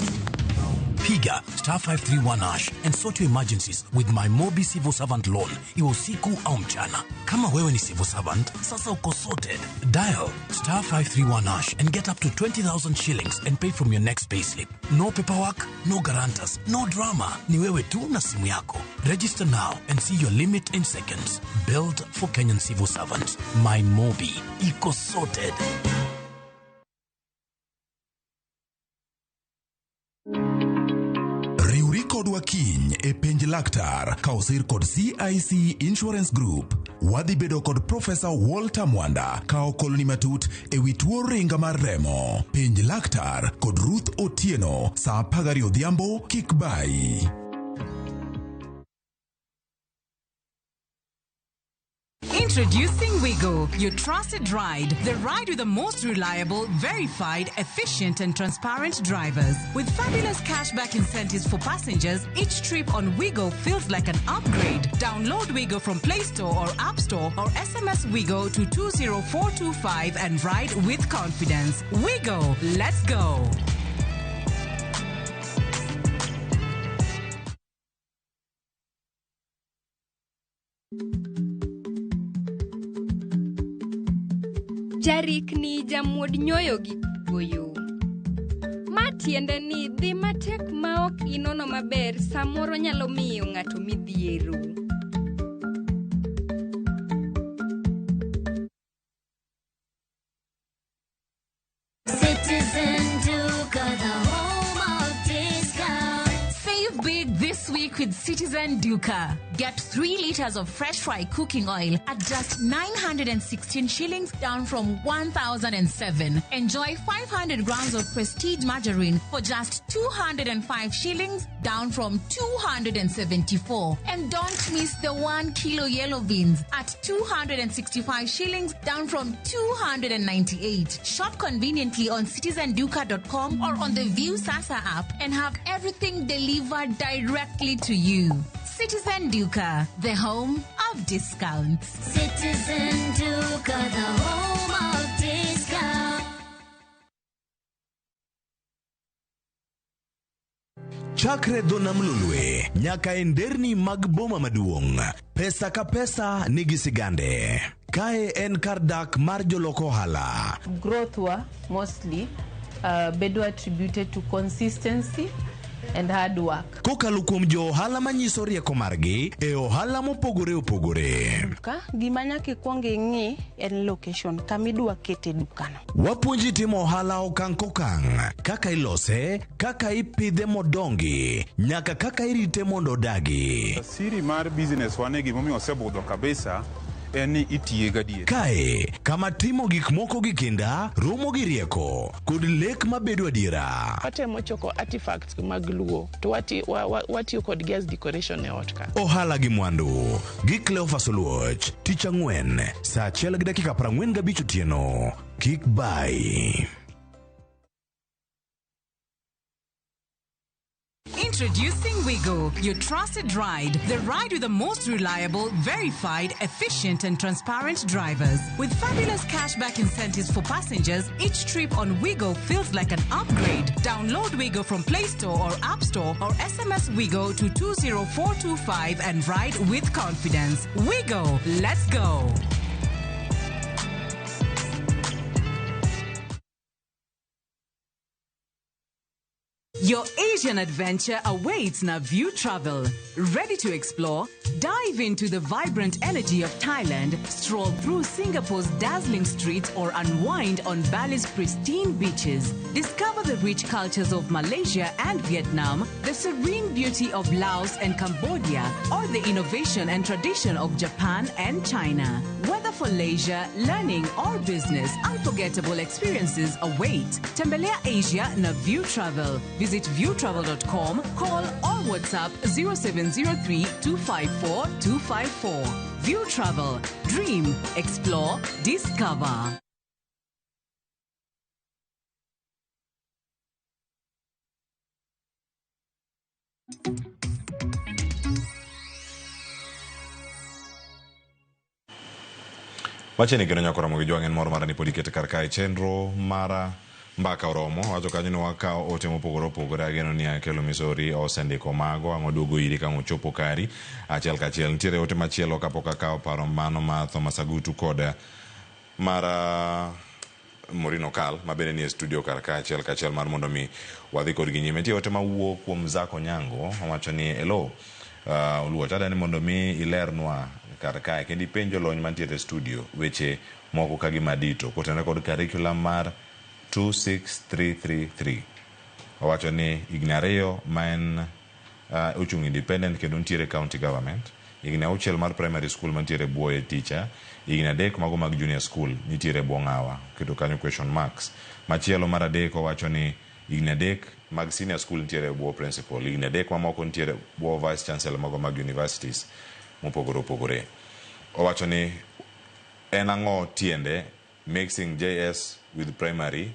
Piga star 531 hash and sort your emergencies with my Mobi Civil Servant Loan, iwe usiku au mchana. Kama wewe ni civil servant, sasa uko sorted. Dial star 531 hash and get up to 20,000 shillings and pay from your next payslip. No paperwork, no guarantors, no drama. Ni wewe tu na simu yako. Register now and see your limit in seconds. Built for Kenyan civil servants. My Mobi. Iko sorted. Riwri kodwa kiny e penj laktar ka osir kod CIC Insurance Group. Wadhi bedo kod Profesa Walter Mwanda ka okoloni matut e wi tuo ringa mar remo. Penj laktar kod Ruth Otieno saa 12 odhiambo kik bayi. Introducing Wigo, your trusted ride. The ride with the most reliable, verified, efficient, and transparent drivers. With fabulous cashback incentives for passengers, each trip on Wigo feels like an upgrade. Download Wigo from Play Store or App Store or SMS Wigo to 20425 and ride with confidence. Wigo, let's go. Jarikni jamuod nyoyo gi kuoyo. Ma tiende ni dhi matek ma ok inono maber samoro nyalo miyo ng'ato midhiero. Citizen Duka, the home of discount. Save big this week with Citizen Duka. Get 3 liters of fresh fry cooking oil at just 916 shillings, down from 1,007. Enjoy 500 grams of Prestige margarine for just 205 shillings, down from 274. And don't miss the 1 kilo yellow beans at 265 shillings, down from 298. Shop conveniently on citizenduka.com or on the View Sasa app and have everything delivered directly to you. Citizen Duka, the home of discounts. Citizen Duka, the home of discount. Chakre dho nam Lolwe nyaka e nderni mag boma maduong', pesa ka pesa nigi sigande. Kae en kar dak mar jolok ohala. Growth wa mostly bedo attributed to consistency and hard work. Kokalo kuom jo ohala manyiso rieko margi e ohala mopogore opogore. Ka gima nyaka ikwong ing'i en location kama idwa kete dukano. Wapuonji timo ohala okang' kokang', kaka ilose, kaka ipidhe modongi, nyaka kaka irite mondo odagi. Siri mar business wane gimomiyo osebudho kabisa en ni itiye gadier. Kae kama timo gik moko gi kinda romo gi rieko kod lek mabedo adiera. Watemo choko artifacts mag Luo to watiyo kodgi as decoration e ot ka. Ohala gi mwandu gi Cleophas Oluoch, tich ang'wen saa 1:45 otieno. Kik bai. Introducing Wigo, your trusted ride. The ride with the most reliable, verified, efficient, and transparent drivers. With fabulous cashback incentives for passengers, each trip on Wigo feels like an upgrade. Download Wigo from Play Store or App Store or SMS Wigo to 20425 and ride with confidence. Wigo, let's go. Your Asian adventure awaits Naview Travel. Ready to explore? Dive into the vibrant energy of Thailand, stroll through Singapore's dazzling streets, or unwind on Bali's pristine beaches. Discover the rich cultures of Malaysia and Vietnam, the serene beauty of Laos and Cambodia, or the innovation and tradition of Japan and China. Whether for leisure, learning, or business, unforgettable experiences await. Tembelea Asia na View Travel. Visit viewtravel.com, call or WhatsApp 0703 254 254. View Travel. Dream, explore, discover. Wacheni kendo nyako Ramogi Jwang' en mor mara ni pod ikete kar kae chenro mara mbaka oromo wacho kanyo ni wakawo ote mopogore opogore. Ageno ni Akelo Misori osendiko mago ang' oduogo iri ka ang' ochopo kari achiel kachiel. Nitiere ote machielo kapok akawo paro mano ma Thomas Agutu kod mara Morino Kal ma bende nie studio kar ka achiel kachiel mar mondo mi wadhi kodgi nyime. Nitie ote mawuok kuom Zak Onyango owacho ni hello Oluoch, adwa ni mondo mi ilernwa kar kae kendo ipenj jolony mantiere e studio weche moko ka gima dito kotenore kod curriculum mar 26333. Owacho ni higni 2 ma en ochung' independent kendo nitiere county government, higni 6 mar primary school mantiere bwoye teacher, higni 3 mago mag junior school nitiere bwo ng'awa, oketo kanyo question marks. Machielo mar 3 owacho ni higni 3 mag senior school nitiere bwo principal, higni 3 mamoko nitiere bwo vice chancellor mago mag universities mopogore opogore. Owacho ni En ang'o tiende mixing JS with primary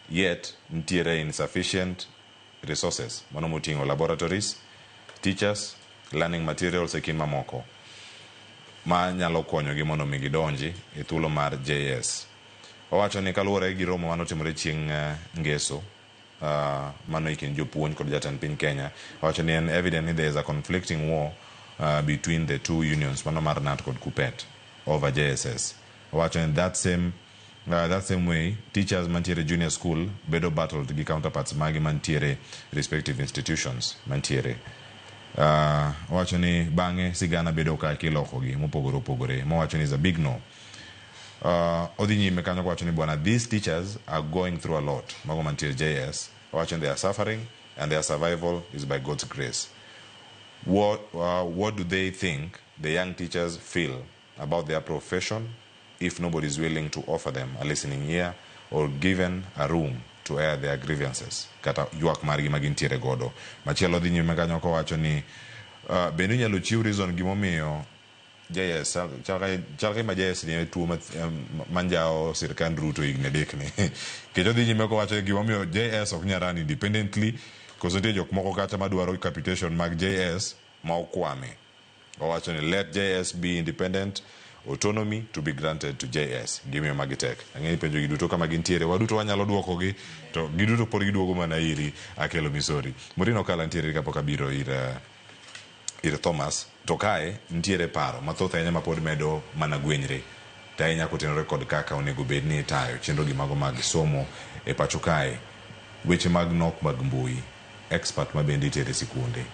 yet nitiere insufficient resources mano moting'o laboratories, teachers, learning materials e kind mamoko ma nyalo konyogi mondo mi gidonji e thuolo mar JS. Owacho ni kaluwore gi romo manotimore chieng' ngeso mano e kind jopuonj kod jatend piny Kenya, owacho ni en evident ni there is a conflicting war between the two unions mano mar KNUT kod KUPPET over JSS. Owacho ni that same way teachers mantiere junior school bedo battled gi counterparts magi mantiere respective institutions mantiere. Owacho ni bang'e sigana bedo ka kilokogi mopogore opogore mowacho ni is a big no. Odhi nyime kanyo kowacho ni bwana, these teachers are going through a lot, mago mantiere JS. Owacho ni they are suffering and their survival is by God's grace. What do they think the young teachers feel about their profession if nobody is willing to offer them a listening ear or given a room to air their grievances kata ywak margi ma gintiere godo? Machielo dhi nyime kanyo kowacho ni bende inyalo chiw reason gimomiyo JS chal ka gima JS ni e tuo manjawo sirkand Ruto higni 3 ni. Nikech odhi nyime kowacho ni gimomiyo JS ok nyal run independently, koso nitie jok moko kacha madwaro capitation mag JS ma okwame. Owacho ni let JS be independent, autonomy to be granted to JS. Gimiyo magi tek. Ang'e ni penjo gi duto kama gintiere, waduto wanyalo duokogi, to giduto pod giduogo mana iri Akelo Misori. Maureen Okala nitiere kapok abiro ir Thomas. To kae nitiere paro mathoth ahinya ma pod medo mana gwenyre. To ahinya kotenore kod kaka onego bed ni itayo chenro gi mago mag somo e pacho kae. Weche mag nok mag mbui, expert ma bende itere sikunde,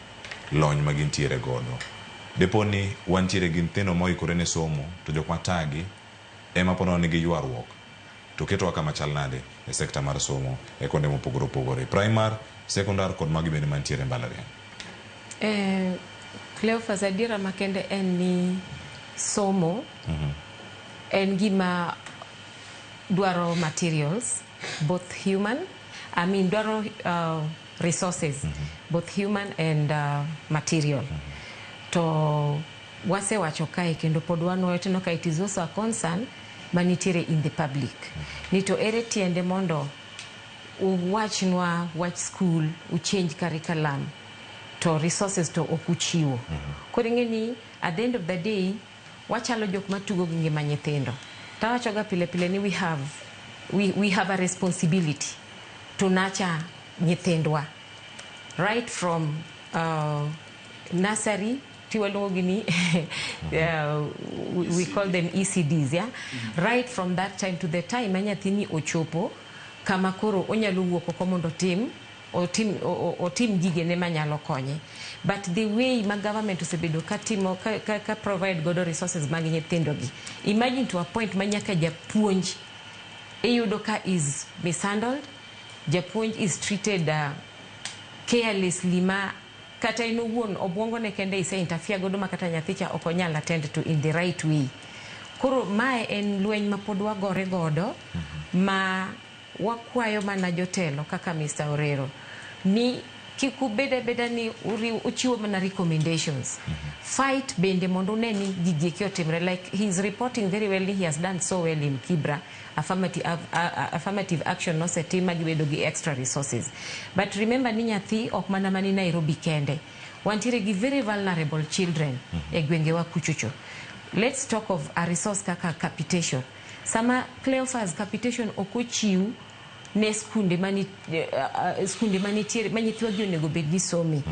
lony ma gintiere godo. Depo ni wantiere gi nyithindo moikore ne somo, to jok matagi ema pod nigi ywaruok to ketowa kama chal nade e sekta mar somo e kuonde mopogore opogore, primary, secondary kod magi bende mantiere e mbalariany? Cleophas, adiera makende en ni somo en gima dwaro materials, both human, I mean, dwaro resources, both human and material. To wasewacho kae kendo pod wanuoyo teno ka it is also a concern manitiere in the public ni to ere tiende mondo uwachnwa wach school, uchange curriculum, to resources to ok uchiwo. Koro ing'e ni at the end of the day wachalo jok matugo gi ngima nyithindo. Tawachoga pile pile ni we have a responsibility to nurture nyithindwa right from nursery tiwaluongo gi ni we call them ECDs, yeah? Right from that time to the time ma nyathini ochopo kama koro onyalo wuok oko mondo otim gigene manyalo konye. But the way ma government osebedo katimo ka provide godo resources mag nyithindo gi, imagine to a point ma nyaka japuonj iyudo ka is mishandled, japuonj is treated carelessly, ma kata en owuon obwongo ne kende ise interfere godo ma kata nyathi cha ok onyal attend to in the right way. Koro mae en lweny ma pod wagore godo, ma wakwayo mana jotelo kaka Mr. Orero ni kik ubed abeda ni uchiwo mana recommendations. Fight bende mondo une ni gigi eki otimre. Like he is reporting very well ni he has done so well in Kibra, affirmative action nosetim ma gibedo gi extra resources. But remember ni nyathi ok mana mani Nairobi kende, wantiere gi very vulnerable children e gwengewa kuchocho. Let's talk of a resource kaka capitation. Sama Cleophas, capitation ok ochiw ne skunde manitiere ma nyithiwa gi onego bed ni some,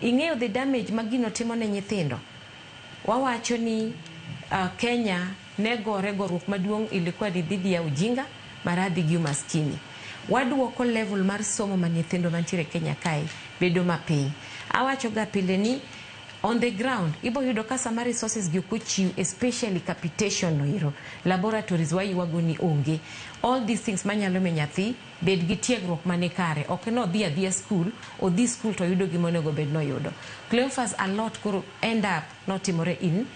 ing'eyo the damage ma gino timo ne nyithindo. Wawacho ni Kenya ne gore goruok maduong' ilikuwa ni dhidi ya ujinga, maradhi gi umaskini. Waduoko level mar somo ma nyithindo mantiere Kenya kae bedo mapiny. Awacho ga pile ni on the ground ibo yudo ka sama resources gi ok ochiw, especially capitation no ero, laboratories waywago ni onge, all these things manyalo miyo nyathi bed gi tiegruok mani kare, ok ni odhi adhiya school, odhi school to oyudo gima onego bed noyudo. Cleophas, a lot koro end up notimore in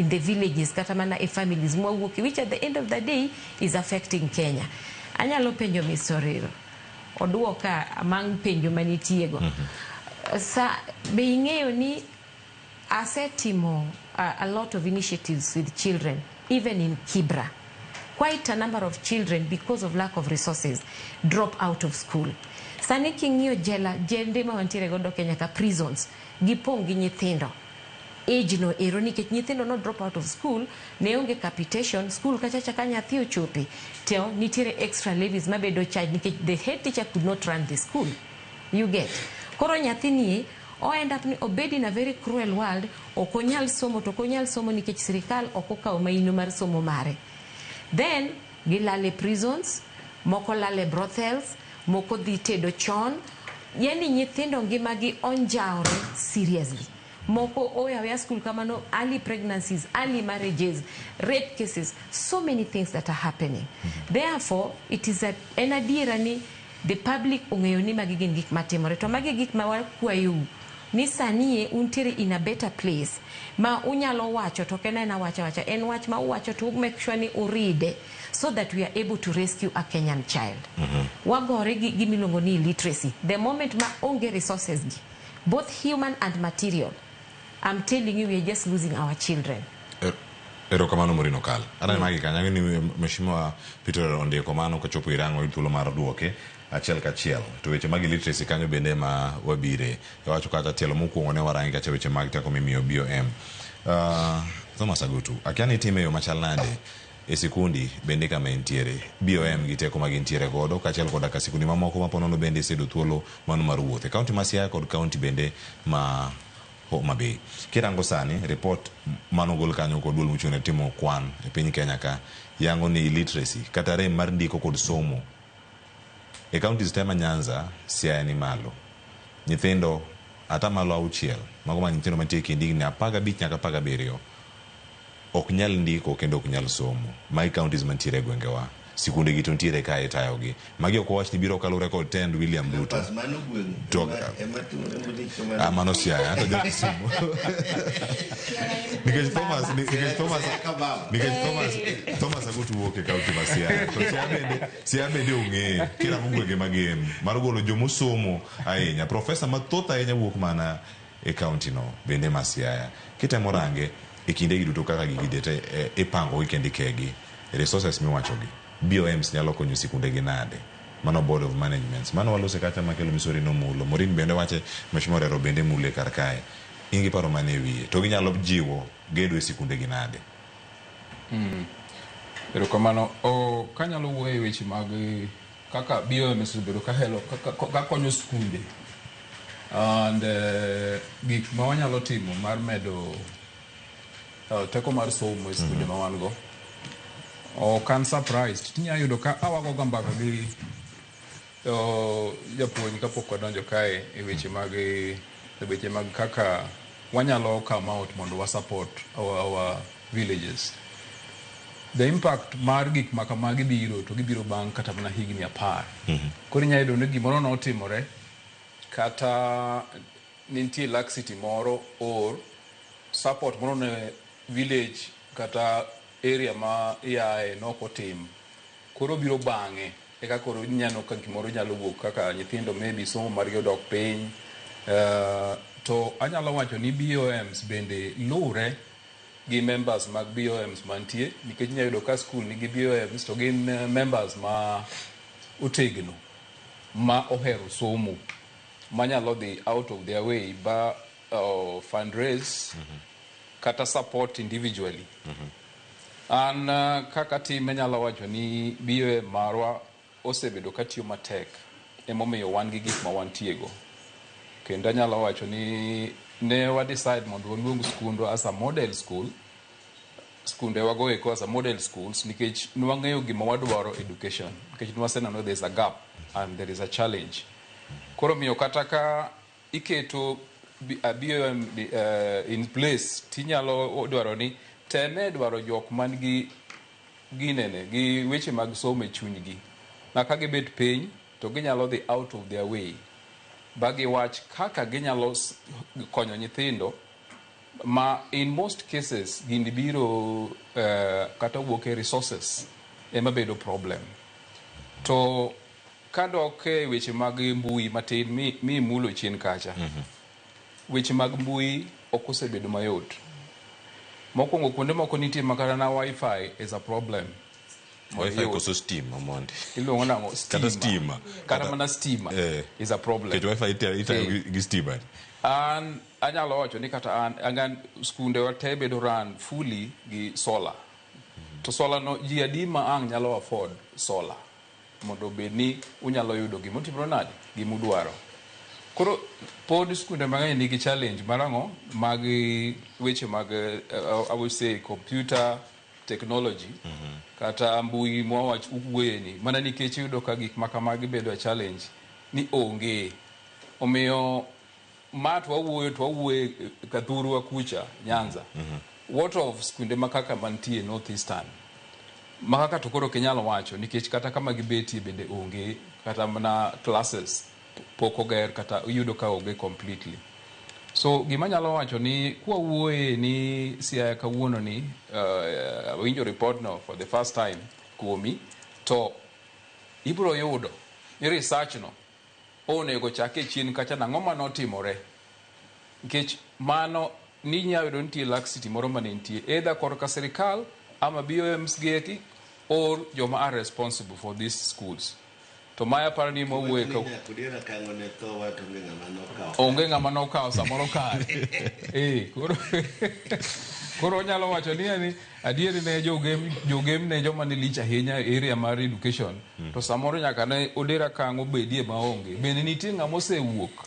the villages kata mana e families mwawuoke, which at the end of the day is affecting Kenya. Anyalo penjo Mr. Orero oduoka among penjo manitiego sa be ing'eyo ni asetimo a lot of initiatives with children even in Kibra. Quite a number of children, because of lack of resources, drop out of school. Sani king'iyo jela, jende ma wantiere godo Kenya ka, prisons, gipong' gi nyithindo age no ero, nikech nyithindo no drop out of school, ne onge capitation. School kachacha ka nyathi ochope to nitiere extra levies mabedo charge nikech the head teacher could not run the school, you get? Koro nyathini o end up ni obed in a very cruel world. Ok onyal somo, to ok onyal somo nikech sirikal ok okawo maino mar somo mare. Then gilal e prisons, moko lal e brothels, moko dhi tedo chon. Yani nyithindo ngimagi onjawre seriously. Moko oya aweya school kamano, early pregnancies, early marriages, rape cases, so many things that are happening. Therefore it is a, en adiera ni the public ong'eyo ni magi gin gik matimore, to magi gik ma wakwayou ni sani untiere in a better place ma unyalo wacho. To ok en aena wacha wacha, en wach ma uwacho to make sure ni uride so that we are able to rescue a Kenyan child. Wagore gi gimiluongo ni illiteracy. The moment ma onge resources gi, both human and material, I'm telling you, we are just losing our children. Erokamano, Morino Kal. Aneno magi kanyo ni Mheshimiwa Peter ondiko mano kochopo irang'o thuolo mar duoke achiel kachiel. To weche mag illiteracy kanyo bende ma wabire. Wacho kata tielo mokwongo ne warangi kacha weche mag teko mimiyo BOM. Thomas Agutu, akia ni itime e yo machal nade e sikundi bende kama entiere BOM gi teko ma gintiere godo, kaachiel koda ka sikundi mamoko ma ponono bende iseyudo thuolo mano mar wuoth e kaunti ma Siaya kod kaunti bende ma Homa Bay. Kirango sani, report manogol kanyo kod duol mochung' ne timo kwan e piny Kenya ka yango ni illiteracy kata rem mar ndiko kod somo e counties te ma Nyanza, Siaya ni malo. Nyithindo 60% mago ma nyithindo mantie e kind higni 15 nyaka 17 ok nyal ndiko kendo ok nyal somo. Magi counties mantiere e gwengewa. Sikunde gi to nitiere kae itayogi. Magi ok wawach ni biro kaluwore kod tend William Ruto. Mano gweng' To ema timore malich kamano. Ah, mano Siaya, anto jo Kisumu. Nikech Thomas, nikech Thomas, nikech Thomas Agutu wuok e kaunti ma Siaya. To Siaya bende ong'e kirango gwenge magem mar golo jomosomo ahinya. Profesa mathoth ahinya wuok mana e kaunti no bende ma Siaya. Kitemo range e kinde gi duto kaka gigi te ipango gi kendo ikegi, resources miwachogi, BOMs nyalo konyo sikunde gi nade? Mano board of management. Mano walose kacha makelo misori nomulo. Morin bende wache, Mheshimiwa Orero bende mule kar kae. In gi paro mane e wiye? To ginyalo jiwo gedo e sikunde gi nade? Erokamano. O, kanyalo wuoyo e weche mag kaka BOM osebedo ka helo ka konyo skunde and gik ma wanyalo timo mar medo teko mar somo e skunde ma wan go. Ok an surprised. Tinya yudo ka awago ga mbaka gi japuonj kapok wadonjo kae e weche mag kaka wanyalo come out mondo wa support our villages. The impact mar gik ma kamagi biro to gibiro bang' kata mana higni 10. Koro inyalo yudo ni gimoro notimore kata nitie laxity moro or support moro ne village kata area ma iae nok otim. Koro biro bang'e eka koro ineno ka gimoro nyalo wuok kaka nyithindo maybe somo margi odok piny. To anyalo wacho ni BOMs bende luwre gi members mag BOMs mantie, nikech inyalo yudo ka school nigi BOMs to gin members ma otegno ma ohero somo manyalo dhi out of their way ba fundraise kata support individually. An kaka tim anyalo wacho ni BOM marwa osebedo katiyo matek, emomiyo wan gi gik ma wantiego. Kendo anyalo wacho ni ne wa decide mondo waluong skundwa as a model school, skunde wago eko as a model schools, nikech nwang'eyo gima wadwaro education, nikech nwaseneno there is a gap and there is a challenge. Koro miyo kata ka iketo a BOM in place, tinyalo dwaro ni teme dwaro jok man gi ginene gi weche mag somo e chunygi ma ka gibet piny to ginyalo dhi out of their way ba giwach kaka ginyalo konyo nyithindo ma in most cases gini biro kata wuok e resources ema bedo problem. To kadok e weche mag mbui matin mi mulo chien kacha, weche mag mbui ok osebedo mayot. Mokwongo, kuonde moko nitie makata na wifi is a problem. Wifi koso stima mondi. Iluongo nang'o? Stima. Kata stima. Kata mana stima is a problem. Nikech wifi itayo gi stima. An anyalo wacho ni kata an angan skunde wa te bedo run fully gi solar. To solar no ji adi ma ang' nyalo afford solar mondo obed ni unyalo yudo gimotimore nade gimudwaro. Koro pod skunde mang'eny nigi challenge mar ang'o mag weche mag I would say computer technology kata mbui mwawach wuoyeni mana nikech iyudo ka gik ma kamagi bedo a challenge ni onge. Omiyo ma to wawuoyo to wawuoyo kathurwa kucha Nyanza. What of skunde ma kaka mantie North Eastern? Ma kaka to koro ok inyal wacho nikech kata kama gibetie bende onge kata mana classes pok oger kata iyudo ka onge completely. So gima anyalo wacho ni kwawuoye ni Siaya kawuono ni awinjo report no for the first time kuomi to ibiro yudo ni research no onego chak e chien kacha nang'o manotimore nikech mano ninya yudo nitie laxity moro mane nitie either korka sirikal ama BOMs gi eki or joma are responsible for these schools. To maya aparo ni mawuoye ka Odera Kang'o ne tho wa to onge ng'ama nokawo. Onge ng'ama nokawo samoro kare. Koro koro onyalo wacho ni yani adieri ne jogem ne joma ne lich ahinya e area mar education to samoro nyaka ne Odera Kang'o bedie maonge. Bende nitie ng'ama osewuok.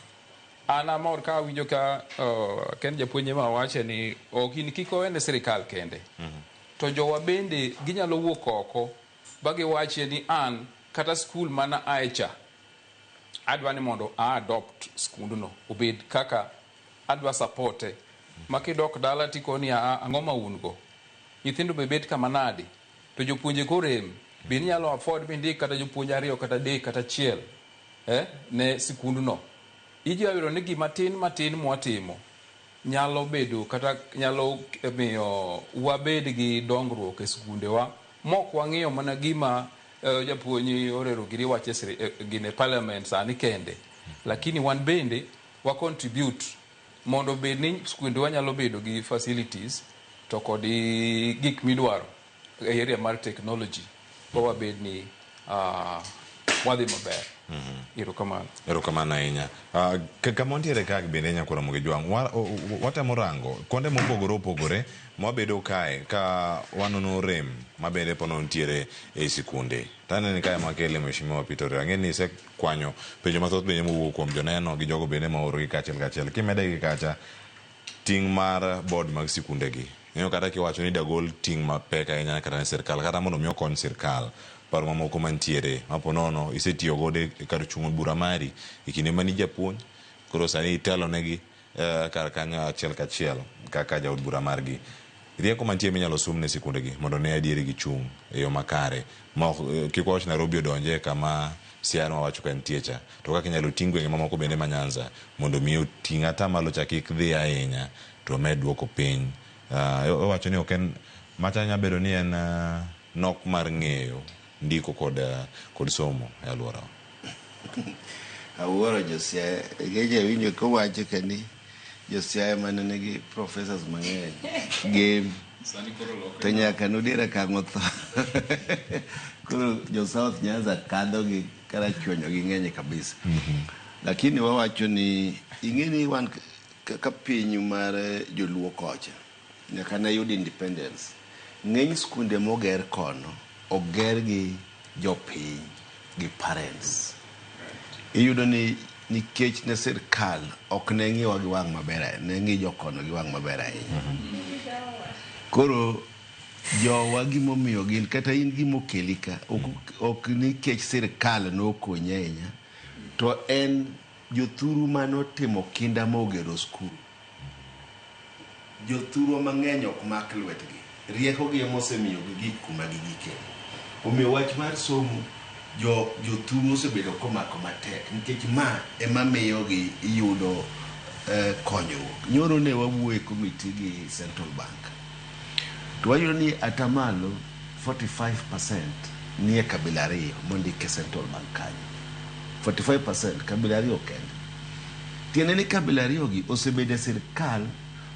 An amor ka awinjo ka ken japuonj ema wache ni ok in kik owene sirikal kende. To jowa bende ginyalo wuok oko ba giwachie ni an kata skul mana ae cha adwa ni mondo a adopt skundno obed kaka adwa supporte ma kidok dala tikoni a ang'o ma un go nyithindo be bet kama nade to jopuonje korem be inyalo afford mindik kata jopuonj 2 kata 3 kata 1 ne sikundno. Ijia yudo ni gima tin matin mwatimo nyalo bedo kata nyalo miyo wabed gi dongruok e skundewa mok wang'iyo mana gima japuonj Orero giri wache gine parliament sani kende, lakini wan bende wa contribute mondo bed ni skundewa nyalo bedo gi facilities to kod gik midwaro e area mar technology ba wabed ni wadhi maber. Erokamano. Erokamano ahinya. Kama wantiere ka bende nyakoro Ramogi Jwang', watemo rango kuonde mopogore opogore mwabedo kae ka wanono rem mabende pono nitiere e sikunde. Taneno kae makele Mheshimiwa Peter Orio. Ang'e ni isekwanyo penjo mathoth bende mowuok kuom joneno gi jogo bende maoro gi kaachiel kachiel. Kimede gi kacha ting' mar board mag sikunde gi. Ing'eyo kata kiwacho ni dagol ting' mapek ahinya kata ne sirkal kata mondo mi okony sirkal. Paro mamoko mantiere mapo nono isetiyo godo e kar chung' bura mari e kinde mane ijapuonj, koro sani itelo negi kar kanyo achiel kachiel kaka jaod bura margi. Rieko mantie minyalo sum ne sikunde gi mondo ne adieri gichung' e yo makare ma ok kik wawach Nairobi odonje kama Siaya wawacho ka nitie cha, to kaka inyalo ting' gwenge mamoko bende ma Nyanza mondo mi oting' atamalo cha kik dhi ahinya to omed duoko piny. Owacho ni ok en macha nyalo bedo ni en nok mar ng'eyo ndiko kod somo e alworawa. Awuoro jo Siaya, nikech awinjo kowacho ka ni jo Siaya mane nigi professors mang'eny gem to nyaka nodera Kang'o tho. Koro jo South Nyanza kadho gi karachuonyo gi ng'eny kabisa. Lakini wawacho ni ing'e ni wan ka piny mar joluo kocha nyaka ne yud independence, ng'eny skunde moger kono oger gi jopiny gi parents. Iyudo ni nikech ne sirkal ok ne ng'iwa gi wang' maber, ne ng'i jokono gi wang' maber ahinya. Koro jowa gimomiyo gin kata in gimokeli ka ok nikech sirkal nokonyi ahinya, to en jothuru manotimo kinda mogero skul. Jothurwa mang'eny ok mak lwetgi, rieko gi emosemiyo gigik kuma gigike. Omiyo wach mar somo jothuru osebedo komako matek nikech ma ema miyo gi iyudo konyruok. Nyoro ne wawuoyo e committee gi Central Bank to wayudo ni atamalo 45% nie kabila ariyo mondik e Central Bank kanyo. 45% kabila ariyo kende. Tiende ni kabila ariyo gi osebedo e sirkal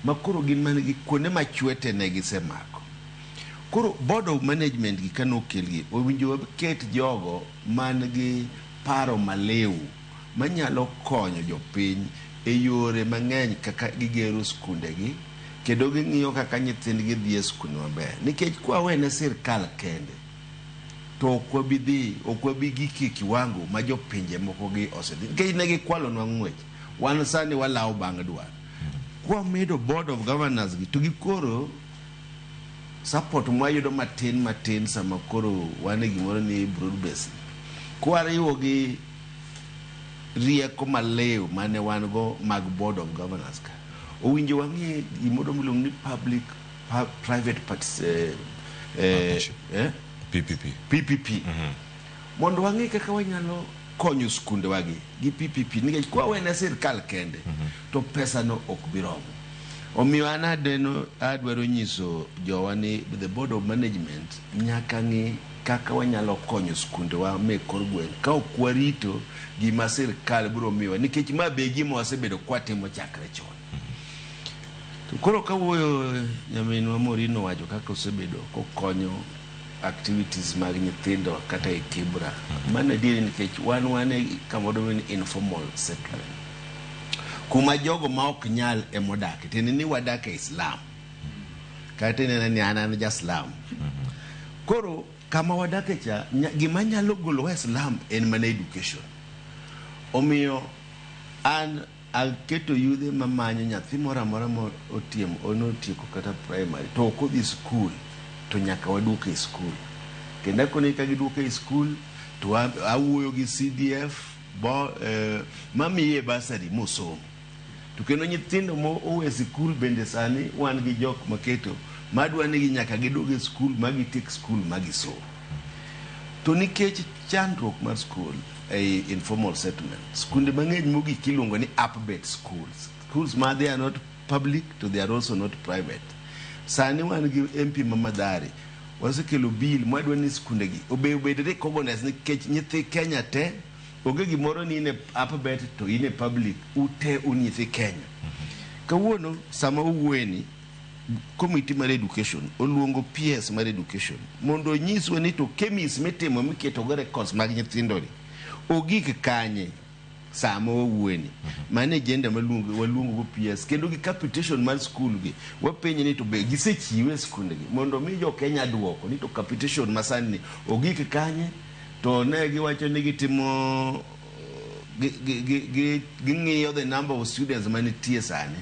ma koro gin mana gi kuonde machwete ne gisemako. Koro board of management gi kanokelgi, owinjo waket jogo man gi paro maliw manyalo konyo jopiny e yore mang'eny kaka gigero skundegi kendo ging'iyo kaka nyithindgi dhi e skunde maber. Nikech kwawene sirkal kende to ok wabi dhi, ok wabi gik e kiwango ma jopinje moko gi osedhi. Nikech ne gikwalonwa ng'wech. Wan sani walawo bang' dwar. Kwamedo board of governors gi to gikoro support mwayudo matin matin sama koro wan e gimoro ni broad based. Kwariwo gi rieko maliw mane wan go mag board of governors ka, owinjo wang'i gimoro miluongo ni public private PPP. PPP. Mondo wang'i kaka wanyalo konyo skundewa gi gi PPP nikech kwawene sirkal kende to pesa no ok bi romo. Omiyo an adeno adwaro nyiso jowa ni the board of management nyaka ng'i kaka wanyalo konyo skundewa me kor gweng' ka ok warito gima sirkal biro miyowa nikech ma be gima wasebedo kwatimo chakre chon. To koro kawuoyo nyaminwa Maureen owacho kaka osebedo kokonyo activities mag nyithindo kata e Kibra. Mano adieri nikech wan e kamoro ni informal settlement. Kuma jogo ma ok nyal emodake, tiende ni wadak e slum. Kata ineno ni an ja slum. Koro kama wadake cha, gima nyalo golowa e slum en mana education. Omiyo an aketo yudhe mamanyo nyathi moro amora ma otieko kata primary to ok odhi skul to nyaka waduoke e skul. Kendo akoni ka giduoke e skul to awuoyo gi CDF bo, mamiye bursary mosomo. To kendo nyithindo mo owe sikul bende sani wan gi jok maketo madwa ni nyaka gidog e skul ma gitiek skul ma gisom. To nikech chandruok mar skul ei informal settlement, skunde mang'eny mogik iluongo ni APBET schools. Schools ma they are not public to they are also not private. Sani wan gi MP ma Mathare, wasekelo bill mwadwa ni skunde gi obed recognized nikech nyithi Kenya te onge gimoro ni in e APBET to in e public, ute un nyithi Kenya. Kawuono sama owuoyeni, committee mar education oluongo PS mar education mondo onyiswa ni to KEMIS mitimo miketogo records mag nyithindo ni ogik kanye sama wawuoyeni. Mano agenda waluongo go PS kendo gi capitation mar school gi wapenje ni to be gisechiwe e skunde gi mondo mi jo Kenya duoko ni to capitation masani ni ogik kanye to ne giwacho ni gitimo ging'iyo the number of students manitie sani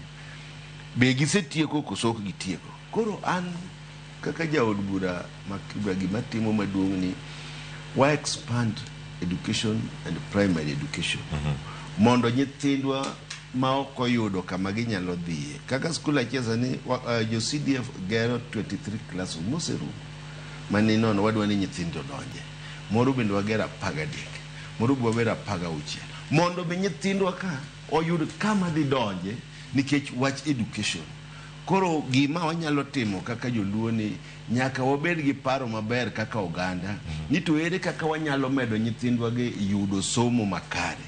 be gisetieko koso ok gitieko. Koro an kaka jaod bura ma Kibra gima timo maduong' ni wa expand education and primary education mondo nyithindwa ma ok oyudo kama ginyalo dhiye. Kaka skul achiel sani jo CDF gero 23 classroom moserumo mani nono wadwa ni nyithindo odonje. Moro bende wagero 13, moro be wagero 16 mondo mi nyithindwa ka oyud kama dhi donje nikech wach education. Koro gima wanyalo timo kaka joluo ni nyaka wabed gi paro maber kaka oganda ni to ere kaka wanyalo medo nyithindwa gi yudo somo makare.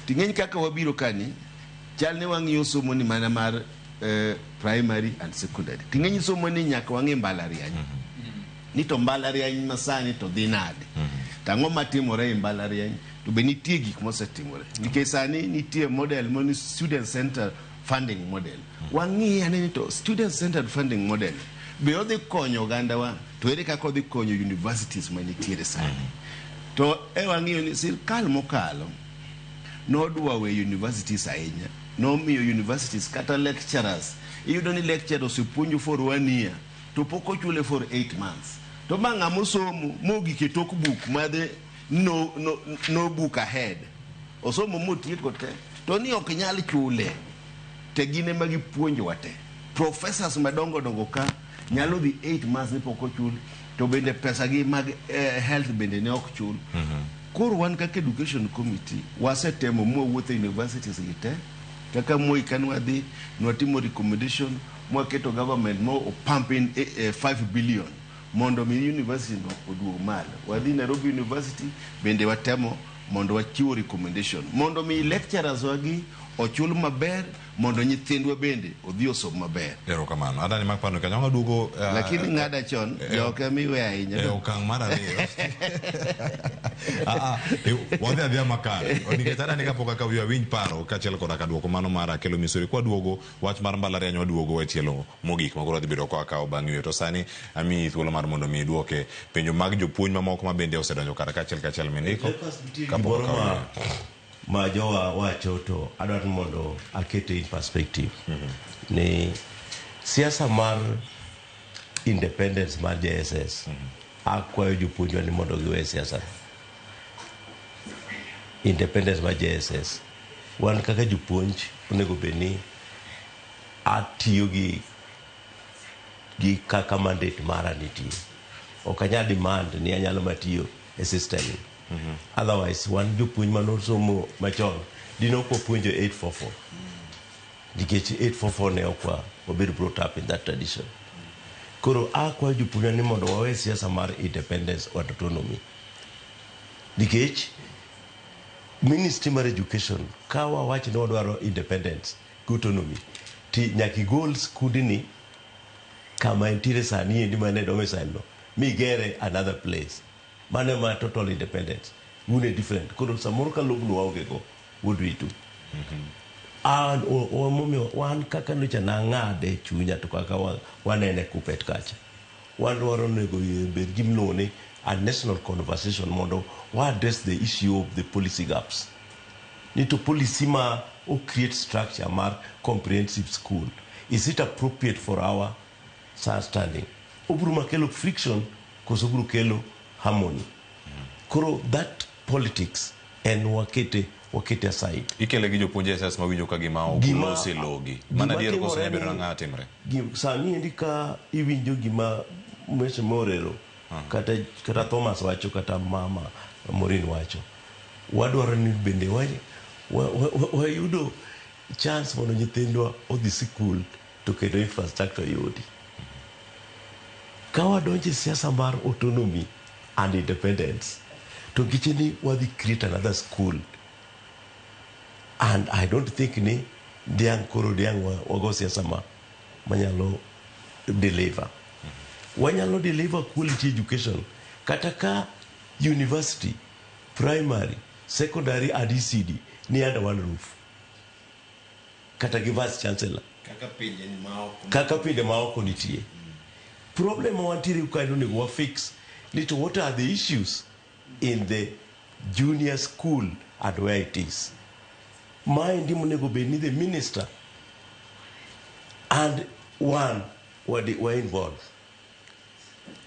Ting'eny kaka wabiro kani, chal ni wang'iyo somo ni mana mar primary and secondary. Ting'eny somo ni nyaka wang'i mbalariany. Ni to mbalariany masani to dhi nade? To ang'o matimore e mbalariany? To be nitie gik mosetimore. Nikech sani nitie model moni student center funding model. Wang'i ane ni to student centered funding model be odhi konyo ogandawa to ere kaka odhi konyo universities manitiere sani. To e wang'iyo ni sirkal mokalo nodwa we universities ahinya. Nomiyo universities kata lecturers. Iyudo ni lecturer osepuonjo for 1 year to pok ochule for 8 months. To ma ng'ama osomo mogik e tok buk madhi no book ahead. Osomo motieko te to ni ok nyal chule. Te gin ema gipuonjowa te. Professors madongo dongo ka nyalo dhi 8 months ni pok ochul to bende pesa gi mag health bende ne ok chul. Koro wan kaka education committee wasetemo mwawuotho e universities gi te kaka Moi ka nwadhi nwatimo recommendation mwaketo government mo pump in 5 billion mondo mi university no oduog malo. Wadhi Nairobi University bende watemo mondo wachiwo recommendation mondo mi lecturers wagi Ochul maber mondo nyithindwa bende odhi osom maber. Erokamano. Adani mak pano kanyo waduogo Lakini ng'ada chon jok ema iwe ahinya. E okang' mar ariyo. Wadhi adhiya makare. Nikech adani kapok akaw yo awinj paro kaachiel koda ka duoko mano mar Akelo Misori. Kwaduogo wach mar mbalariany waduogo e tielo mogik ma koro wadhi bedo ka wakawo bang' yweyo. To sani amiyi thuolo mar mondo mi iduoke penjo mag jopuonj mamoko ma bende osedonjo kar kaachiel kachiel mindiko kapok Gimoro okaw ma yweyo. ma jowa wacho to adwaro ni mondo akete in perspective ni siasa mar independence mar JSS akwayo jopuonjwa ni mondo giwe siasa independence mar JSS wan kaka jopuonj onego bed ni atiyo gi gi kaka mandate mara nitie ok anyal demand ni anyalo matiyo e system ni otherwise wan jopuonj manosomo machon dine ok wapuonjo 844 nikech 844 ne ok wabedo brought up in that tradition koro akwayo jopuonjwa ni mondo wawe siasa mar independence or autonomy nikech ministry mar education ka wawach ni wadwaro independence gi autonomy ti nyaka igol skundni kama entiere sani endi mane domicile no migere another place mano ema total independence un e different koro samoro ka lobno waonge go what do we do an momiyo wan kaka nyocha nang'ade e chunya to kaka wanene kupet kacha wan dwaro onego bed gimiluongo ni a national conversation mondo wa address the issue of the policy gaps ni to policy ma o create structure mar comprehensive school is it appropriate for our standing obiro makelo friction koso obiro kelo harmony koro that politics en wakete wakete aside Ikele gi jopuonj SS mawinjo ka gima ok ulos e logi. Mano gima adier koso timore nyalo bedo ni- nang'o timre? Sani endi ka iwinjo gima Mheshimiwa Orero kata, kata Thomas wacho kata mama Maureen wacho wadwaro ni bende wayudo chance mondo nyithindwa odhi sikul to kendo infrastructure yudi ka wadonjo e siasa mar autonomy and independence to giche ni wadhi create another school and I don't think ni diang' koro diang' wago siasa ma manyalo deliver wanyalo deliver quality education kata ka university primary secondary and ECD ni under one roof kata gi vice chancellor Kaka pinje maoko. kaka pinje maoko nitie problem ma wantiere ka onego wa fix ni to what are the issues in the junior school and where it is maendi monego bed ni the minister and one were involved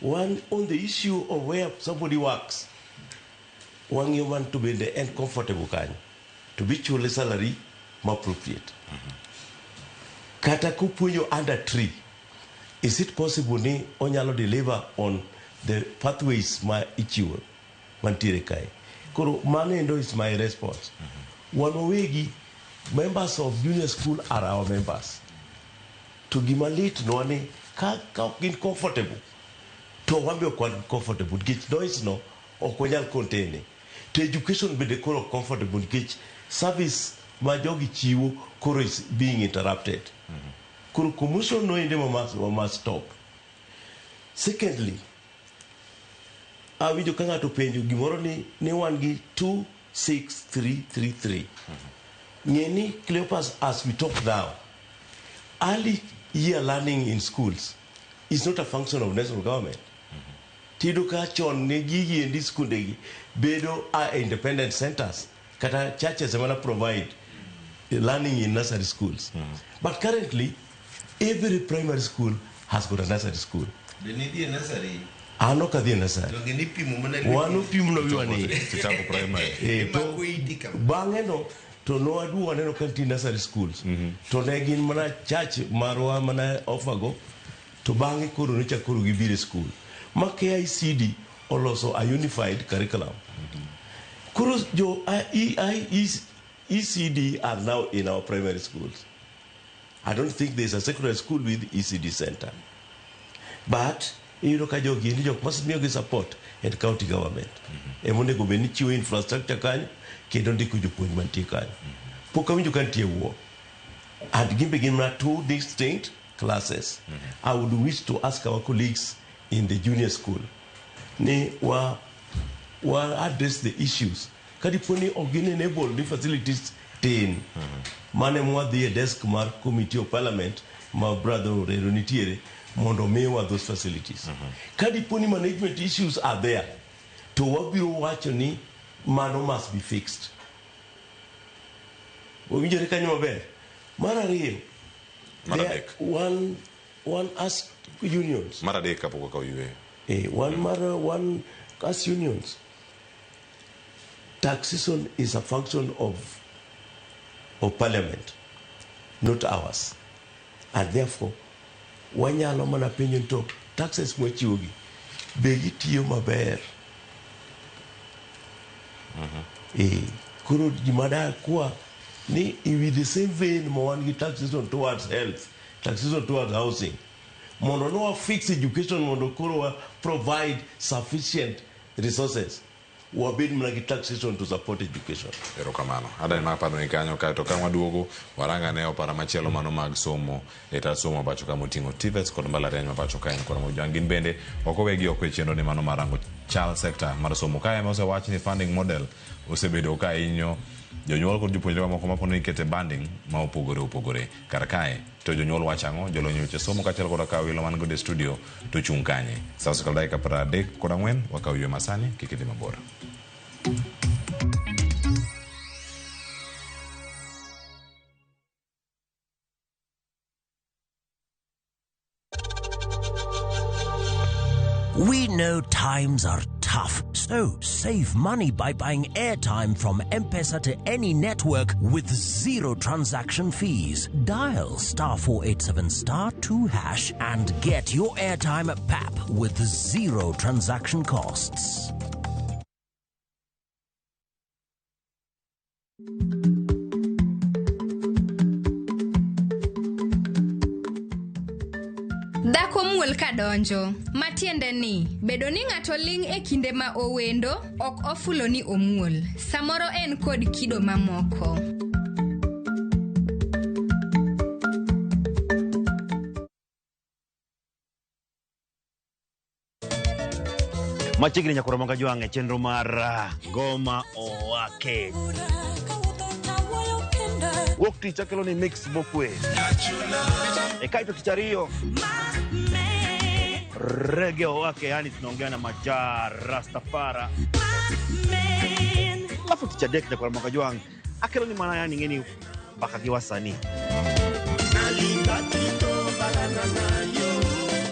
one on the issue of where somebody works wang'iyo man to bende en comfortable kanyo to be chule salary ma appropriate kata kopuonjo under tree is it possible ni onyalo deliver on the pathways ma ichiwo mantiere kae koro mano endo is my response wan wawegi members of junior school are our members to gima lit nwa ni ka ok gin comfortable to wan be ok wan comfortable nikech noise no ok wanyal contain to education bende koro ok comfortable nikech service ma jogi chiwo koro is being interrupted koro commotion no ende ma must stop secondly awinjo ka ng'ato penjo gimoro ni wan gi 26333 ng'e ni Cleopas as we talk now early year learning in schools is not a function of national government tiyudo ka chon ne gigi endi skundegi bedo a independent centers kata churches ema na provide learning in nursery schools but currently every primary school has got a nursery school Be nidhi e nursery? an ok adhi e nursery Donge nipimo mana wan opimno wiwa ni Kichako primary. To Imako iti kama. bang'e no to nowaduogo waneno ka nitie nursery schools to ne gin mana church marwa mana offer go to bang'e koro nochak koro gibiro e school ma KICD oloso a unified curriculum koro jo ECD are now in our primary schools I don't think there's a secondary school with ECD center but iyudo ka jogi endi jok masemiyogi support en county government ema onego bed ni chiwo infrastructure kanyo kendo ndiko jopuonj mantie kanyo Pok awinjo ka nitie wuo. And gimbe gin mana two distinct classes. I would wish to ask our colleagues in the junior school ni wa address the issues. Kadipo ni ok gin enabled ni facilities tin. Mane mwadhi e desk mar committee of parliament ma brother Orero nitiere mondo miwa those facilities. Kadipo ni management issues are there, to wabiro wacho ni mano must be fixed. Wawinjore kanyo maber. Mar ariyo, Mar there adek. one as unions. Mar adek kapok wakawo yweyo. One mar one as unions. Taxation is a function of parliament, not ours. And therefore, wanyalo mana penjo to taxes mwachiwogi be gitiyo maber. Koro gima dakwa ni with the same vein ma wan gi taxation towards health, taxation towards housing, mondo no wa fix education mondo koro wa provide sufficient resources, wabed mana gi taxation to support education. Erokamano. Adani mar paro ni kanyo kaeto ka waduogo warangane opara machielo mano mag somo e tat somo pacho ka moting'o TVETs kod mbalariany ma pacho ka en kod Mojwang gin bende ok owegi oko e chenro ni mano mar rango chal sekta mar somo kae ema osewach ni funding model osebedo ka hinyo jonyuol kod jopuonjre mamoko mapono ni ikete banding ma opogore opogore kar kae to jonyuol wacho ang'o jolony e weche somo kaachiel koda ka wilo man godo e studio to chung' kanye sa osekalo dakika 34 wakawo ywe masani kik idhi mabor. We know times are tough, so save money by buying airtime from M-Pesa to any network with zero transaction fees. Dial star 487 star 2 hash and get your airtime at PAP with zero transaction costs. Dhako muol ka donjo, matiende ni bedo ni ng'ato ling' e kinde ma owendo ok ofulo ni omuol. Samoro en kod kido mamoko. Machiegni nyakoro manga jwang' e chenro mar Ngoma Owake. Wuok tich akelo ni mix mokwe. E kaeto tich ariyo Reggae Owake, yani tunaongea na Maja Rastafara. Alafu tich adek nyakoro manga jwang' akelo ni mana yani ng'eni mbaka gi wasanii.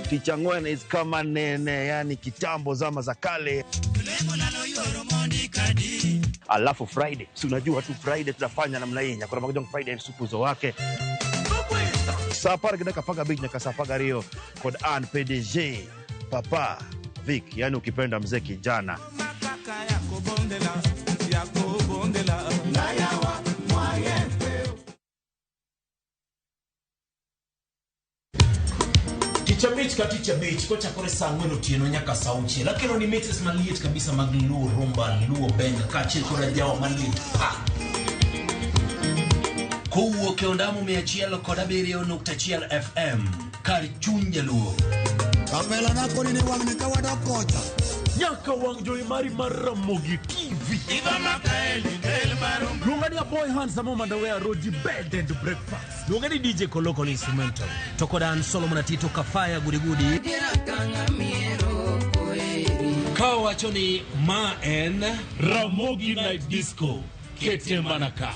Tich ang'wen is kama nene, yani kitambo zama za kale. Alafu Friday, si unajua tu Friday tunafanya namna hii, nyakoro manga jwang' Friday supuzo wake. Saa apar gi dakika 15 nyaka saa 12 kod an PDG Papa Vic, yani ukipenda mzee kijana. Tich abich ka tich abich kochakore saa 4 otieno nyaka saa 6 akelo ni mixes maliet kabisa mag Luo Rumba, Luo Benga kaachiel kod ajawa maliet pa kowuok e ondamo 107.1 FM kar chuny jaluo. Kapela na koni ni wang'ni ka wadok kocha. Nyaka wang' jowi mari mar Ramogi TV. Luonga ni Aboy Handsome Mandawe Roji Bed and Breakfast. Luonga ni DJ Koloko ni instrumental. To kod an Solomon Atito Kafaya Gudigudi. Ka wacho ni ma en Ramogi Night Disco. Kete mana ka.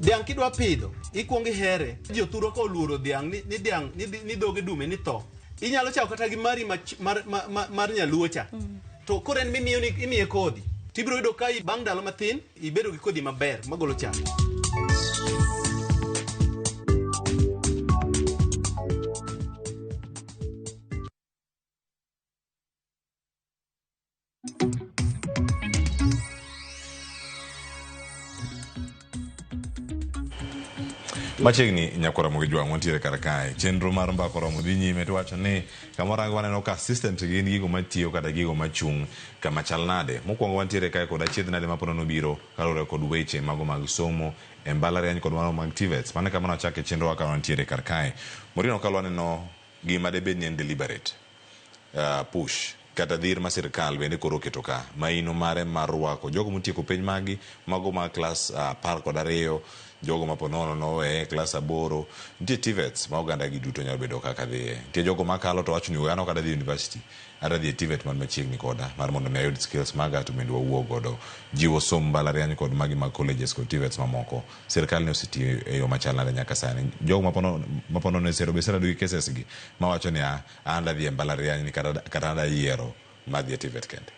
Dhiang' kidwa pidho, ikuongo ihere. Ji othuro ka oluoro dhiang' ni dhiang' ni dhoge dume ni tho. Inyalo chako kata gi mari mar nyaluo cha. To koro en mimiyo ni imiye kodhi. Tibiro yudo ka bang' ndalo mathin ibedo gi kodhi maber magolo chak. Machiegni nyakora Ramogi Jwang' wantiere kar kae. Chenro mar mbaka oromo dhi nyime to wacho ni kamoro ango waneno ka systems gin gigo matiyo kata gigo machung' kama chal nade. Mokwongo wantiere kae kod achiedh nade ma ponono biro kaluwore kod weche mago mag somo e mbalariany kod mano mag TVETs. Mano e kama nwachake chenro wa ka wantiere kar kae. Maureen Okalo waneno gima debed ni en deliberate push kata dhir ma sirkal bende koro oketo ka maino mare mar rwako jogo motieko penj magi mago mag klas 12, jogo ma ponono noweye klas 8. Nitie TVETs ma oganda gi duto nyalo bedo kaka dhiye. Nitie jogo makalo to wacho ni an ok adwa dhi university, adwa dhi e TVET man machiegni koda mar mondo mi ayud skills maga to bende wawuo godo. Jiwo somo mbalariany kod magi mag colleges kod TVETs mamoko. Sirkal ne osetiyo e yo machal nade nyaka sani. Jogo ma ponono e sero be iserado gi cases gi mawacho ni an adwa dhi e mbalariany ni kata adwa yiero mar dhi e TVET kende.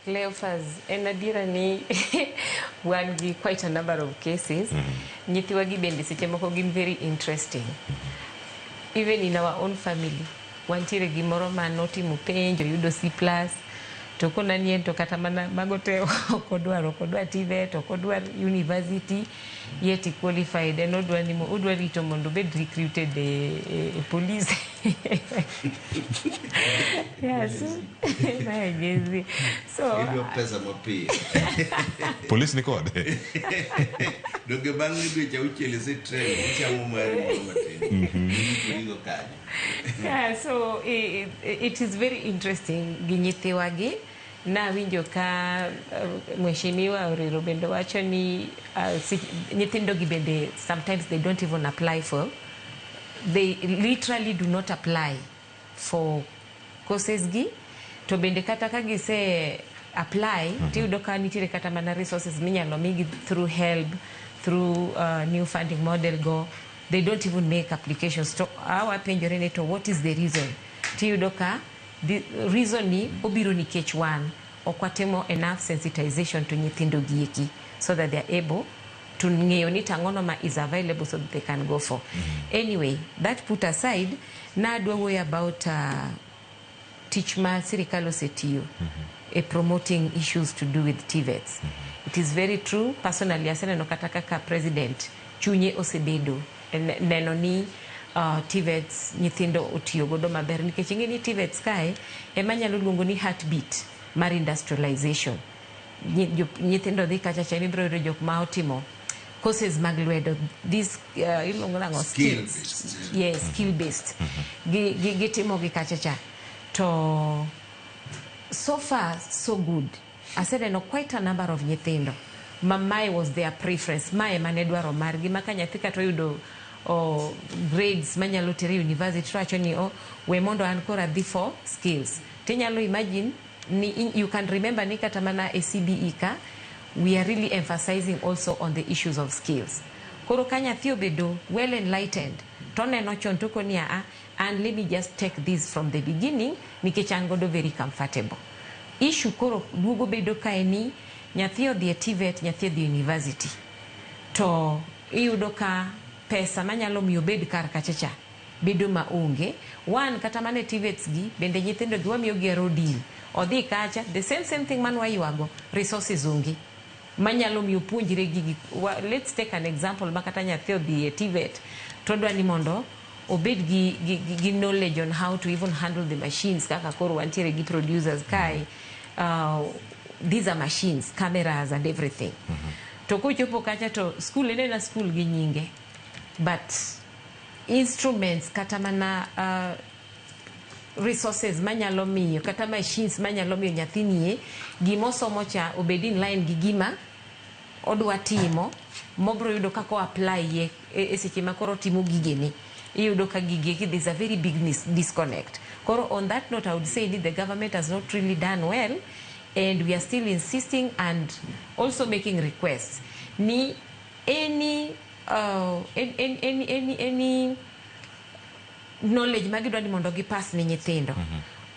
Cleophas, en adiera ni wan gi quite a number of cases. Nyithiwa gi bende seche moko gin very interesting. Even in our own family, wantiere gi moro ma notimo penj, oyudo C+, to kona ni en to kata mana mago te ok odwar, ok odwar TVET, ok odwar university, yet he qualified. En odwa ni odwa rito mondo obed recruited e police. Yes. Mae Jezi. So, Idwa pesa mapiyo. Police ni kode. Donge bang' dweche auchiel isetrain, ichamo mari moro matin. Irigo kanyo. Yeah, so it is very interesting gi nyithiwa gi. Nawinjo ka mheshimiwa Orero bende wacho ni nyithindo gi bende sometimes they don't even apply for, they literally do not apply for courses gi, to bende kata ka gise apply, tiyudo ka nitiere kata mana resources minyalo migi through HELB, through new funding model go, they don't even make applications. To awapenjore ni to what is the reason? Tiyudo ka the reason ni obiro nikech wan ok watimo enough sensitization to nyithindo gi eki so that they are able to ng'eyo ni tang'ono ma is available so that they can go for. Anyway, that put aside, nadwa wuoyo about tich ma sirikal osetiyo e promoting issues to do with TVETs. It is very true, personally aseneno kata kaka president chunye osebedo neno ni TVETs nyithindo otiyo godo maber, nikech ing'e ni TVETs kae ema nyalo luongo ni heartbeat mar industrialization. Nyithindo dhi kacha cha, ibiro yudo jok ma otimo courses mag lwedo, this iluongo nang'o? Skill Skills. Yes, skill based. Gitimo gi kacha cha. To so far so good. Aseneno quite a number of nyithindo ma mae was their preference, mae mane dwaro margi, ma ka nyathi kata oyudo grades manyalo tere university to wacho ni we mondo an koro adhi for skills. Tinyalo imagine ni you can remember ni kata mana e CBE ka we are really emphasizing also on the issues of skills. Koro ka nyathi obedo well enlightened to oneno chon to koni a and let me just take this from the beginning nikech an godo very comfortable. Issue koro duogo bedo kae ni nyathi odhi e TVET, nyathi odhi e university, to iyudo ka pesa manyalo miyo obed kar kacha cha bedo maonge. One, kata mana e TVETs gi bende nyithindo gi wamiyo gi raw deal. Odhi kacha, the same thing man waywago, resources onge manyalo miyo puonjre gigi. Let's take an example ma kata nyathi odhi e TVET to odwa ni mondo obed gi knowledge on how to even handle the machines kaka koro wantiere gi producers kae. These are machines, cameras and everything. To kochopo kacha to school en school gi nyinge, but instruments kata mana resources manyalo miyo kata machines manyalo miyo nyathini gimosomo cha obed in line gi gima odwa timo mobro yudo kaka o apply e seche ma koro timo gigene. Iyudo ka gigi eki there's a very big disconnect. Koro on that note I would say that the government has not really done well, and we are still insisting and also making requests ni any knowledge magidwa ni mondo gipass ni nyithindo,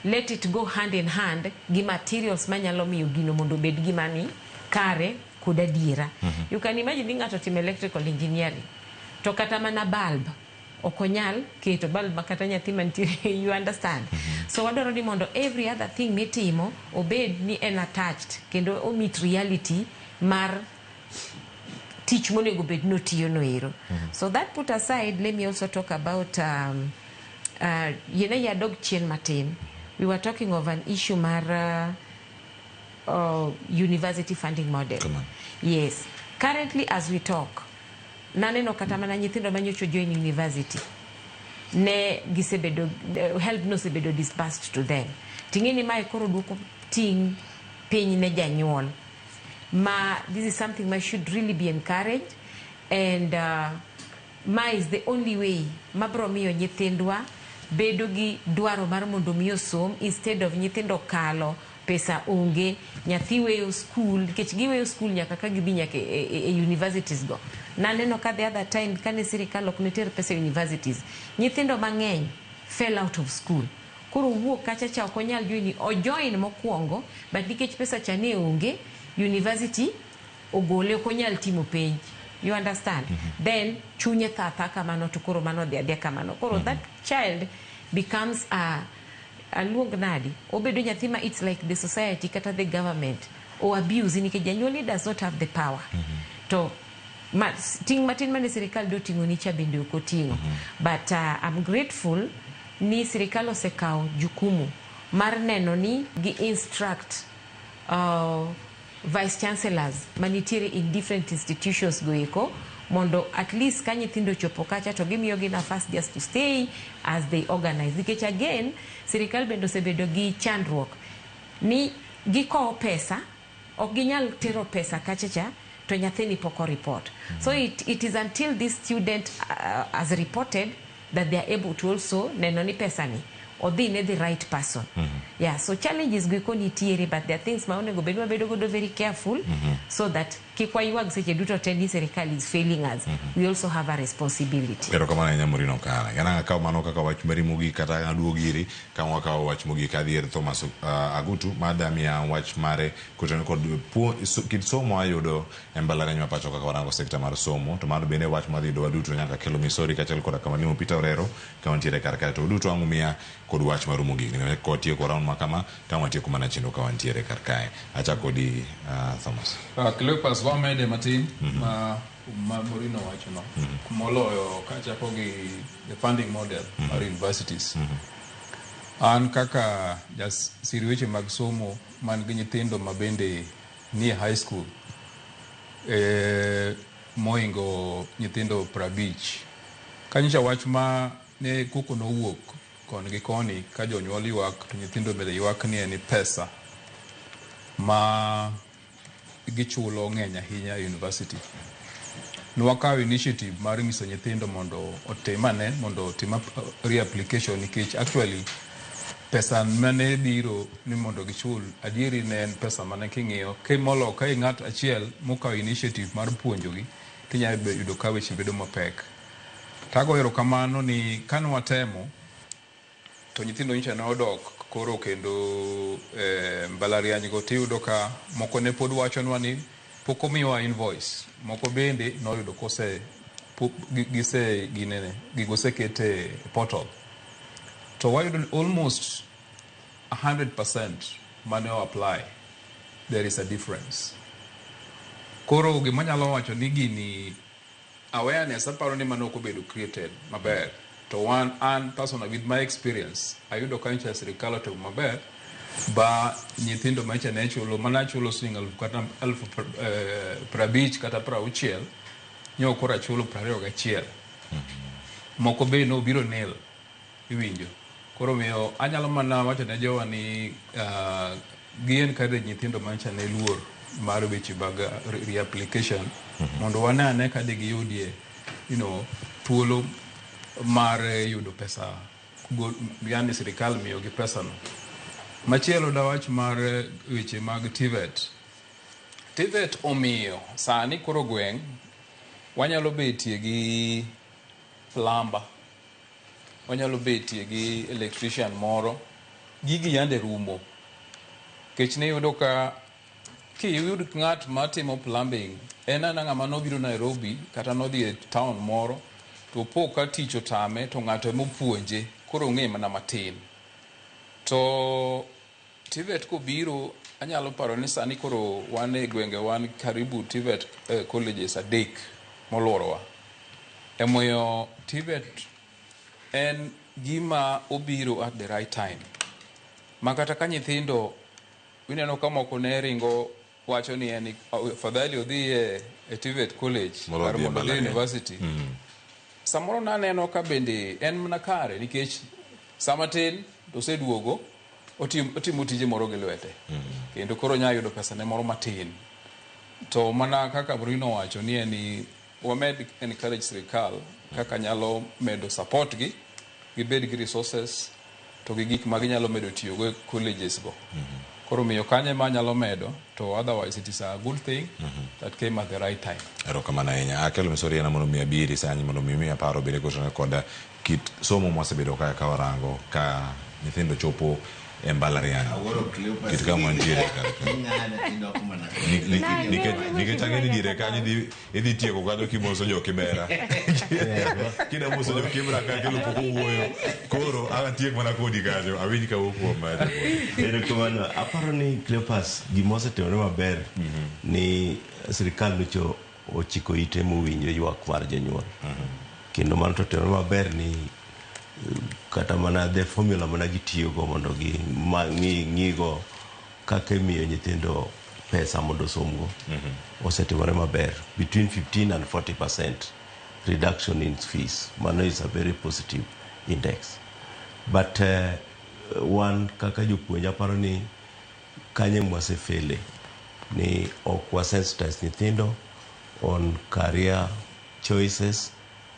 let it go hand in hand gi materials manyalo miyo gino mondo obed gima ni kare kod adiera. You can imagine ni ng'ato timo electrical engineering to kata mana bulb ok onyal keto bulb ma kata nyathi mantiere, you understand? So wadwaro ni mondo every other thing mitimo obed ni en attached kendo o meet reality mar tich monego bed ni otiyo no ero. So that put aside, let me also talk about yiena adog chien matin. We were talking of an issue mar university funding model. Yes, currently as we talk, naneno kata mana nyithindo manyocha join university ne gisebedo, help nosebedo disbursed to them. Ting'e ni mae koro duoko ting' piny ne janyuol ma. This is something ma should really be encouraged, and ma is the only way mabro miyo nyithindwa bedo gi dwaro mar mondo mi osom, instead of nyithindo kalo, pesa onge, nyathi weyo school, nikech giweyo school nyaka ka gidhi nyaka e universities go. Naneno ka the other time kane sirikal ok ne ter pesa e universities, nyithindo mang'eny fell out of school. Koro wuok kacha cha ok onyal join, ojoin mokwongo, but nikech pesa cha ne onge, university ogole, ok onyal timo penj, you understand? Then chunye tho atha kamano, to koro mano dhi adhiya kamano. Koro that child becomes a, aluong nadi, obedo nyathi ma it's like the society kata the government o abuse, nikech janyuol does not have the power. To ma, ting' matin mane sirikal doting'o ni cha bende ok oting'o. But I'm grateful ni sirikal osekawo jukumu mar neno ni gi instruct vice chancellors manitiere in different institutions go eko mondo at least ka nyithindo ochopo kacha to gimiyogi nafas just to stay as they organize, nikech again sirikal bende osebedo gi chandruok ni gikowo pesa, ok ginyal tero pesa kacha cha to nyathini pok o report. So it is until this student has reported that they are able to also neno ni pesa ni odhi ne the right person. Yeah, so challenges go eko nitiere, but there are things ma onego bed wabedo godo very careful so that kik waywag seche duto te ni sirikal is failing us. We also have a responsibility. Erokamano ahinya, Maureen Okala. Gan akawo mano kaka wach mari mogik kata aduog iri ka wakawo wach mogik adhi ir Thomas Agutu madamiya wach mare kotenore kod kit somo ayudo e mbalariany ma pacho kaka warango sekta mar somo. To mano bende wach madhi yudo waduto nyaka kelo Misori kaachiel koda kama limo Peter Orero ka wantiere kar kae, to waduto ang' umiya kod wach maru mogik nikech kwatieko round ma kama to ang' watieko mana chenro ka wantiere kar kae. Achako kodi, Thomas. Cleopas, wamede matin ma Maureen owachono. Moloyo kachako gi the funding model mar universities. An kaka jasir weche mag somo man gi nyithindo ma bende nie high school mohingo nyithindo 50. Kanyocha wach ma ne koko nowuok koni gi koni ka jonyuol ywak to nyithindo bende ywak ni en ni pesa ma gichulo ng'eny ahinya e university. Nwakawo initiative mar nyiso nyithindo mondo otim ane, mondo otim reapplication, nikech actually pesa mane biro ni mondo gichul adieri ne en pesa mane king'iyo kimolo ka ng'at achiel mokawo initiative mar puonjogi tinyalo yudo ka weche bedo mapek. Tago erokamano ni kane watemo to nyithindo nyocha ne odok koro kendo mbalariany go, tiyudo ka moko ne pod wachonwa ni pok omiwa invoice, moko bende noyudo kose gise ginene gigo oseket e portal, to wayudo ni almost 100% mane o apply, there is a difference. Koro gima anyalo wacho ni gini awareness aparo ni mano ok obedo created maber. To wan, an personally, with my experience, ayudo ka nyocha sirikal otimo maber ba nyithindo manyocha ne chulo mana chulo siling 1000 kata 50,000 kata 60,000, nyo koro achulo 21, moko be nobiro nil, iwinjo. Koro miyo anyalo mana wacho ne jowa ni gi encourage nyithindo manyocha ne luor mar weche mag reapplication mondo wane ane ka de giyudie thuolo mar yudo pesa yani sirikal miyogi pesa no. Machielo dawach mar weche mag TVET. TVET omiyo sani koro gweng' wanyalo betie gi plumber, wanyalo betie gi electrician moro, gigi yande rumo. Kech ne iyudo ka kiyud ng'at matimo plumbing en ana ng'ama nobiro Nairobi kata nodhi e town moro to opo ka tich otame to ng'ato emopuonje, koro ong'e mana matin. To TVET kobiro anyalo paro ni sani koro wan e gwenge wan karibu TVET colleges 3 moluorowa. Emomiyo TVET en gima obiro at the right time. Ma kata ka nyithindo ineno ka moko ne ringo wacho ni en afadhali odhi e TVET college Molo kar odhi e mondo odhi mbalariany. university. Samoro naneno ka bende en mana kare nikech sama tin to oseduogo otimo tije moro gi lwete. Kendo koro onyalo yudo pesa ne moro matin. To mana kaka Bruno wacho ni en wamed encourage sirikal kaka nyalo medo support gi, gibed gi resources to gi gik ma ginyalo medo tiyogo e colleges go. Koro miyo kanyo ema anyalo medo, to otherwise it is a good thing that came at the right time. Erokamano ahinya. Akelo misori en mondo mi abiri sani mondo mi miya paro bende kotenore kod kit somo mwasebedo ka warango ka nyithindo chopo e mbalariany. Kit kama wantiere kar ka. Nikech ang'e ni diere kanyo idhi tieko kanyo kimoso jo Kibera. Kida moso jo Kibra ka kelo pok owuoyo. Koro atiek mana kodi kanyo. Awinj ka wuok kuom Erokamano. Aparo ni Cleopas gima osetimore maber ni sirikal nyocha ochiko ite mowinjo ywak mar jonyuol. Kendo mano to otimore maber ni kata mana the formula mana gitiyogo mondo gi ng'igo kaka imiyo nyithindo pesa mondo osomgo osetimore maber between 15 and 40% reduction in fees. Mano is a very positive index. But wan kaka jopuonj aparo ni kanye mwasefele ni ok wasensitize nyithindo on career choices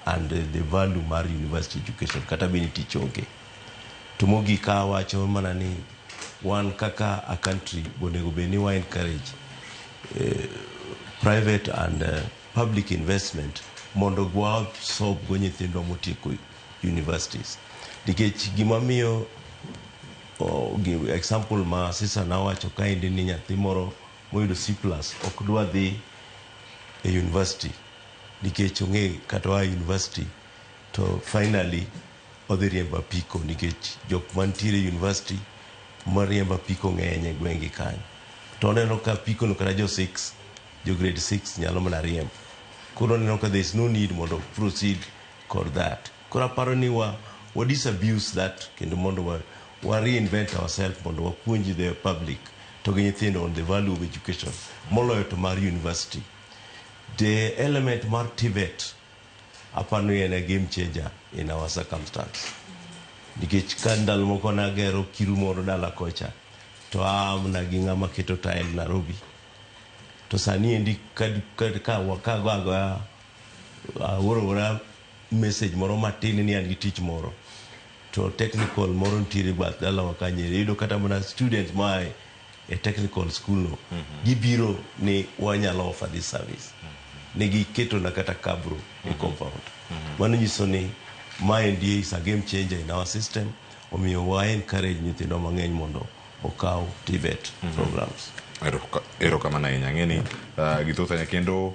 and the value mar university education kata bed ni tich onge. To mogik awacho mana ni wan kaka a country onego bed ni wa encourage private and public investment mondo wa absorb go nyithindwa motieko universities. Nikech gima miyo example ma sisa nawacho kaendi ni nyathi moro moyudo C+ ok dwa dhi e university nikech ong'e kata oa university to finally odhi riembo apiko nikech jok mantiere e university mariembo apiko ng'eny e gweng'gi kanyo. To oneno ka apiko no kata jo 6, jo grade 6 nyalo mana riembo. Koro oneno ka there is no need mondo proceed kod that. Koro aparo ni wa disabuse that kendo mondo wa reinvent ourselves mondo wapuonj the public to gi nyithindo on the value of education moloyo to mar university. The element mar TVET aparo ni en a game changer in our circumstance. Nikech ka ndalo moko nagero kiru moro dala kocha to aamna gi ng'ama keto tile Nairobi. To sani endi ka go agoya aoro message moro matin ni an gi tich moro to technical moro nitiere bath dalawa kanyo iyudo kata mana students moa e technical school no gibiro ni wanyalo offer this service. Ne giketona kata cabro e compound. Mano nyiso ni maendi is a game changer in our system. Omiyo wa encourage nyithindo mang'eny mondo okaw TVET programs. Erokamano ahinya. Ang'e ni githoth ahinya kendo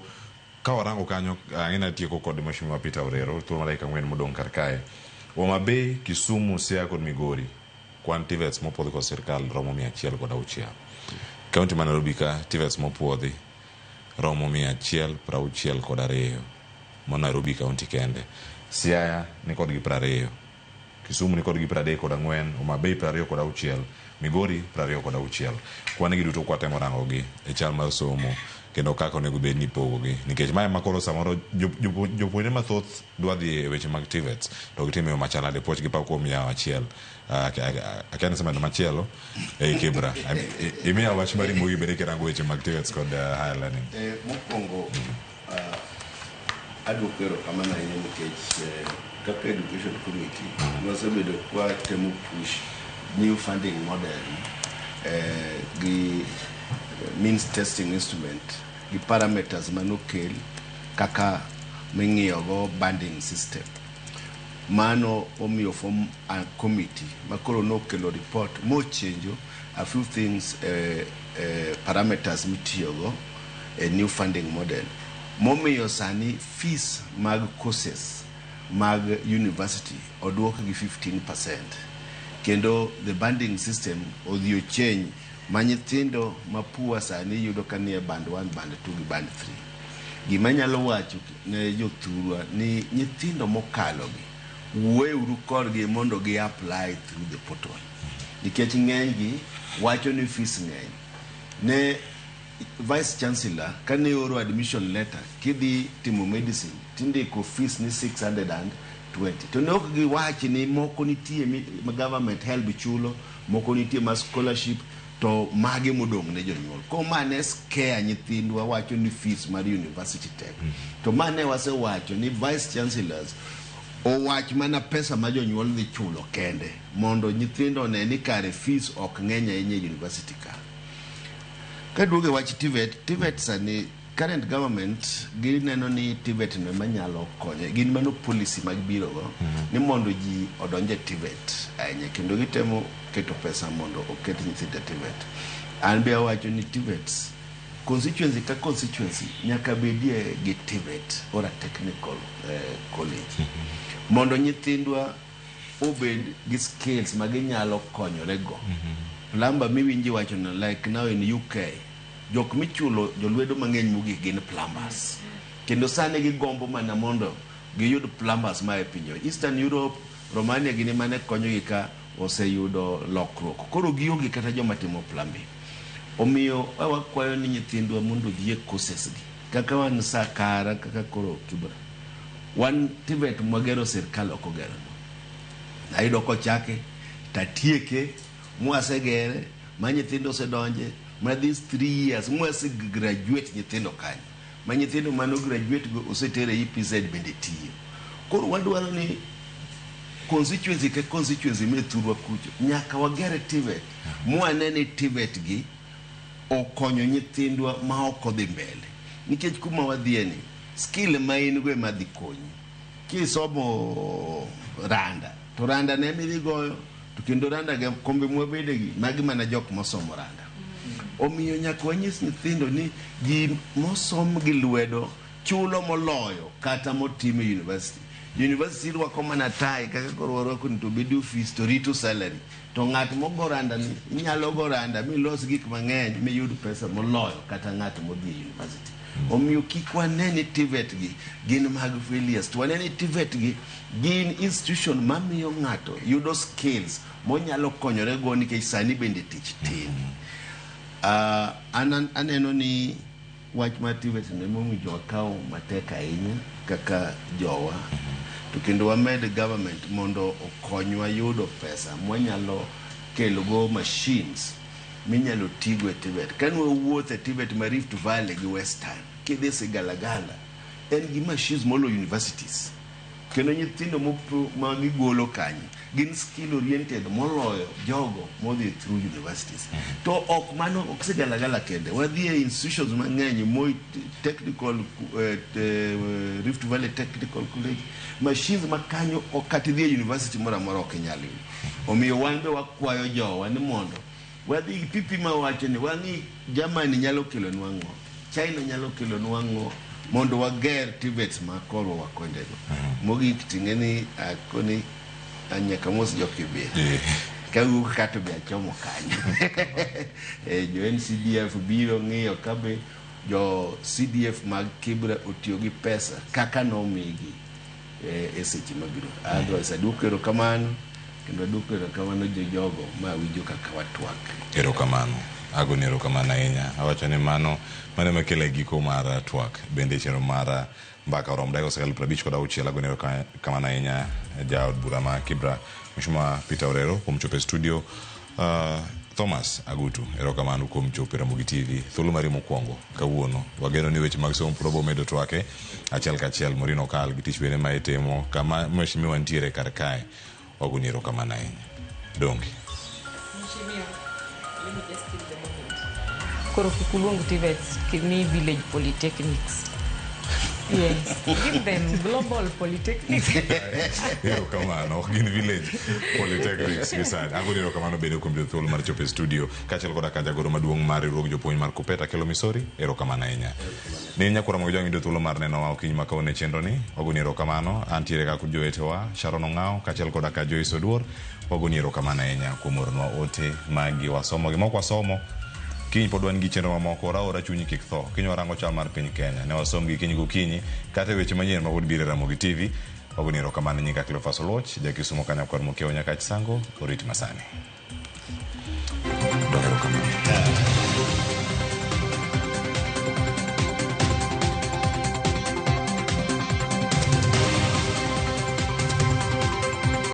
ka warango kanyo ang'e ni atieko kod Mheshimiwa Peter Orero thuolo mar dakika 4 modong' kar kae. Homa Bay, Kisumu, Siaya kod Migori kwan TVETs mopuodhi kod sirikal romo 106. Kaunti ma Nairobi ka TVETs mopuodhi romo 162 ma Nairobi kaunti kende. Siaya ni kod gi 20, Kisumu ni kod gi 34, Homa Bay 26, Migori 26. Kwan gi duto kwatemo rango gi e chal mar somo kendo kaka onego bed ni ipogo gi nikech mae ma koro samoro jopuonjre mathoth dwa dhi e weche mag TVETs to gitimo e yo machal nade puoch gi pak kuom yawo achiel. Akia ni isemedo machielo ei Kibra. Imiya wach mari mogik bende kirango weche mag TVETs kod higher learning. Mokwongo aduoko erokamano ahinya nikech kaka education committee wasebedo kwa temo push new funding model gi means testing instrument gi parameters manokel kaka ming'iyogo banding system. Mano omiyo form a committee makoro nokelo report mochenjo a few things parameters mitiyogo e new funding model momiyo sani fees mag courses mag university oduok gi 15% kendo the banding system odhi ochange Ma nyithindo ma poor sani yudo ka nie band 1, band 2 gi band 3. Gima anyalo wacho ne jothurwa ni nyithindo mokalo gi wuoyeuru kodgi mondo gi apply through the portal. Nikech ng'eny gi wacho ni fees ng'eny. Ne Vice Chancellor kane oro admission letter kidhi timo medicine tindiko fees ni 620 to ne ok giwach ni moko nitie ma government help chulo, moko nitie ma scholarship to mage modong' ne jonyuol. Koro ma ne scare nyithindwa wacho ni fees mar university tek. To ma ne wasewacho ni vice chancellors owach mana pesa ma jonyuol dhi chulo kende mondo nyithindo one ni kare fees ok ng'eny ahinya e university ka. Kaduogo e wach TVET, TVET sani current government gineno ni TVET no ema nyalo konyo. Gin mano policy mag biro go ni mondo ji odonj e TVET ahinya kendo gitemo keto pesa mondo oket nyithindo e TVET. An be awacho ni TVETs constituency ka constituency nyaka bedie gi TVET or a technical college mondo nyithindwa obed gi skills ma ginyalo konyore go. Plumber miwinji wacho no like now in UK jok michulo jolwedo mang'eny mogik gin plumbers. Kendo sani gigombo mana mondo giyud plumbers ma e pinje Eastern Europe, Romania gini mane konyogi ka oseyudo lokruok. Koro gionge kata joma timo plumbing. Omiyo wakwayo ni nyithindwa mondo odhi e courses gi. Kaka wan Sakara, kaka koro Kibra. Wan TVET mwagero sirkal ok ogero. Ayudo kochake, tatieke, mwasegere, ma nyithindo osedonje, ma these 3 years mwase graduate nyithindo kanyo. Ma nyithindo mano graduate go osetere EPZ bende tiyo. Koro wadwaro ni constituency ka constituency me thurwa kucho nyaka wager TVET mwane ni TVET gi okonyo nyithindwa ma ok odhi mbele. Nikech kuma wadhiye ni skill ma in go ema dhi konyi. Kisomo randa to randa ne midhi goyo to kendo randa ga kombe mwabede gi magi mana jok mosomo randa. Omiyo nyaka wanyis nyithindo ni ji mosom gi lwedo chulo moloyo kata motim e university. University rwako mana tai kaka koro warwako ni to bedo fees to rito salary. To ng'at mogo randa ni inyalo go randa milos gik mang'eny miyud pesa moloyo kata ng'at modhi e university. Omiyo kik wane ni TVET gi gin mag failures to wane ni TVET gi gin institution mamiyo ng'ato yudo skills monyalo konyore go nikech sani bende tich tin. An aneno ni wach mar TVET no ema owinjo wakaw matek ahinya kaka jowa to kendo wamed government mondo okonywa yudo pesa mwanyalo kelo go machines minyalo tigo e TVET. Kane wawuotho e TVET ma Rift Valley gi Western, kidhi Sigalagala, en gi machines moloyo universities. Kendo nyithindo ma gigolo kanyo gin skill oriented moloyo jogo modhi through universities. To ok mano ok Sigalagala kende, wadhi e institutions mang'eny, Moi Technical, Rift Valley Technical College, machines ma kanyo ok kata idhi e university moro amora ok inyal yudo. Omiyo wan be wakwayo jowa ni mondo wadhi gi PP mawacho ni wang'i Germany nyalo kelonwa ang'o, China nyalo kelonwa ang'o mondo wager TVETs ma korwa wakondego. Mogik ting'e ni akoni nyaka mos jokibira. Kawuok ka to be achomo kanyo. Jo NCDF biro ng'iyo kabe jo CDF mag Kibra otiyo gi pesa kaka nomigi e seche mabiro. Otherwise aduoko erokamano kendo aduoko erokamano jo jogo ma winjo kaka watwak. Erokamano. Agoni erokamano ahinya. Awacho ni mano ema kelo e giko mar twak. Bende chenro mar mbaka oromo dakika osekalo 56. Agoni erokamano ahinya jaod bura ma Kibra Mheshimiwa Peter Orero kuom chopo e studio. Thomas Agutu, erokamano kuom chopo e Ramogi TV. Thuolo mari mokwongo kawuono. Wageno ni weche mag somo pod wabo medo twake achiel kachiel. Maureen Okal gi tich bende ma itimo kama mheshimiwa nitiere kar kae. Wagoni erokamano ahinya. Donge. Mheshimiwa, let me just steal the moment. Koro kik uluong TVETs ni village polytechnics. Yes. Give them global polytechnics. Erokamano, ok gin village polytechnics gi sani. Agoni erokamano bende kuom yudo thuolo mar chopo e studio kaachiel koda ka jagoro maduong' mar riwruog jopuonj mar Kupet Akelo Misori, erokamano ahinya. Ne nyakora mag jowang' yudo thuolo mar nenowa okinyi ma kawuono e chenro ni, wagoni erokamano. Antiere ka kod jowetewa Sharon Ong'awo kaachiel koda ka Joyce Oduor, wagoni erokamano ahinya kuom oronwa ote magi wasomo gi mok wasomo. Kiny pod wan gi chenro mamoko, ora ora chunyi kik tho. Kiny warango chal mar piny Kenya. Ne wasom gi kiny gokinyi kata e weche manyien ma pod biro e Ramogi TV. Wagoni erokamano nyinga Cleophas Oluoch, ja Kisumo ka nyakwar Mokiewo Nyakach Sango, orit masani.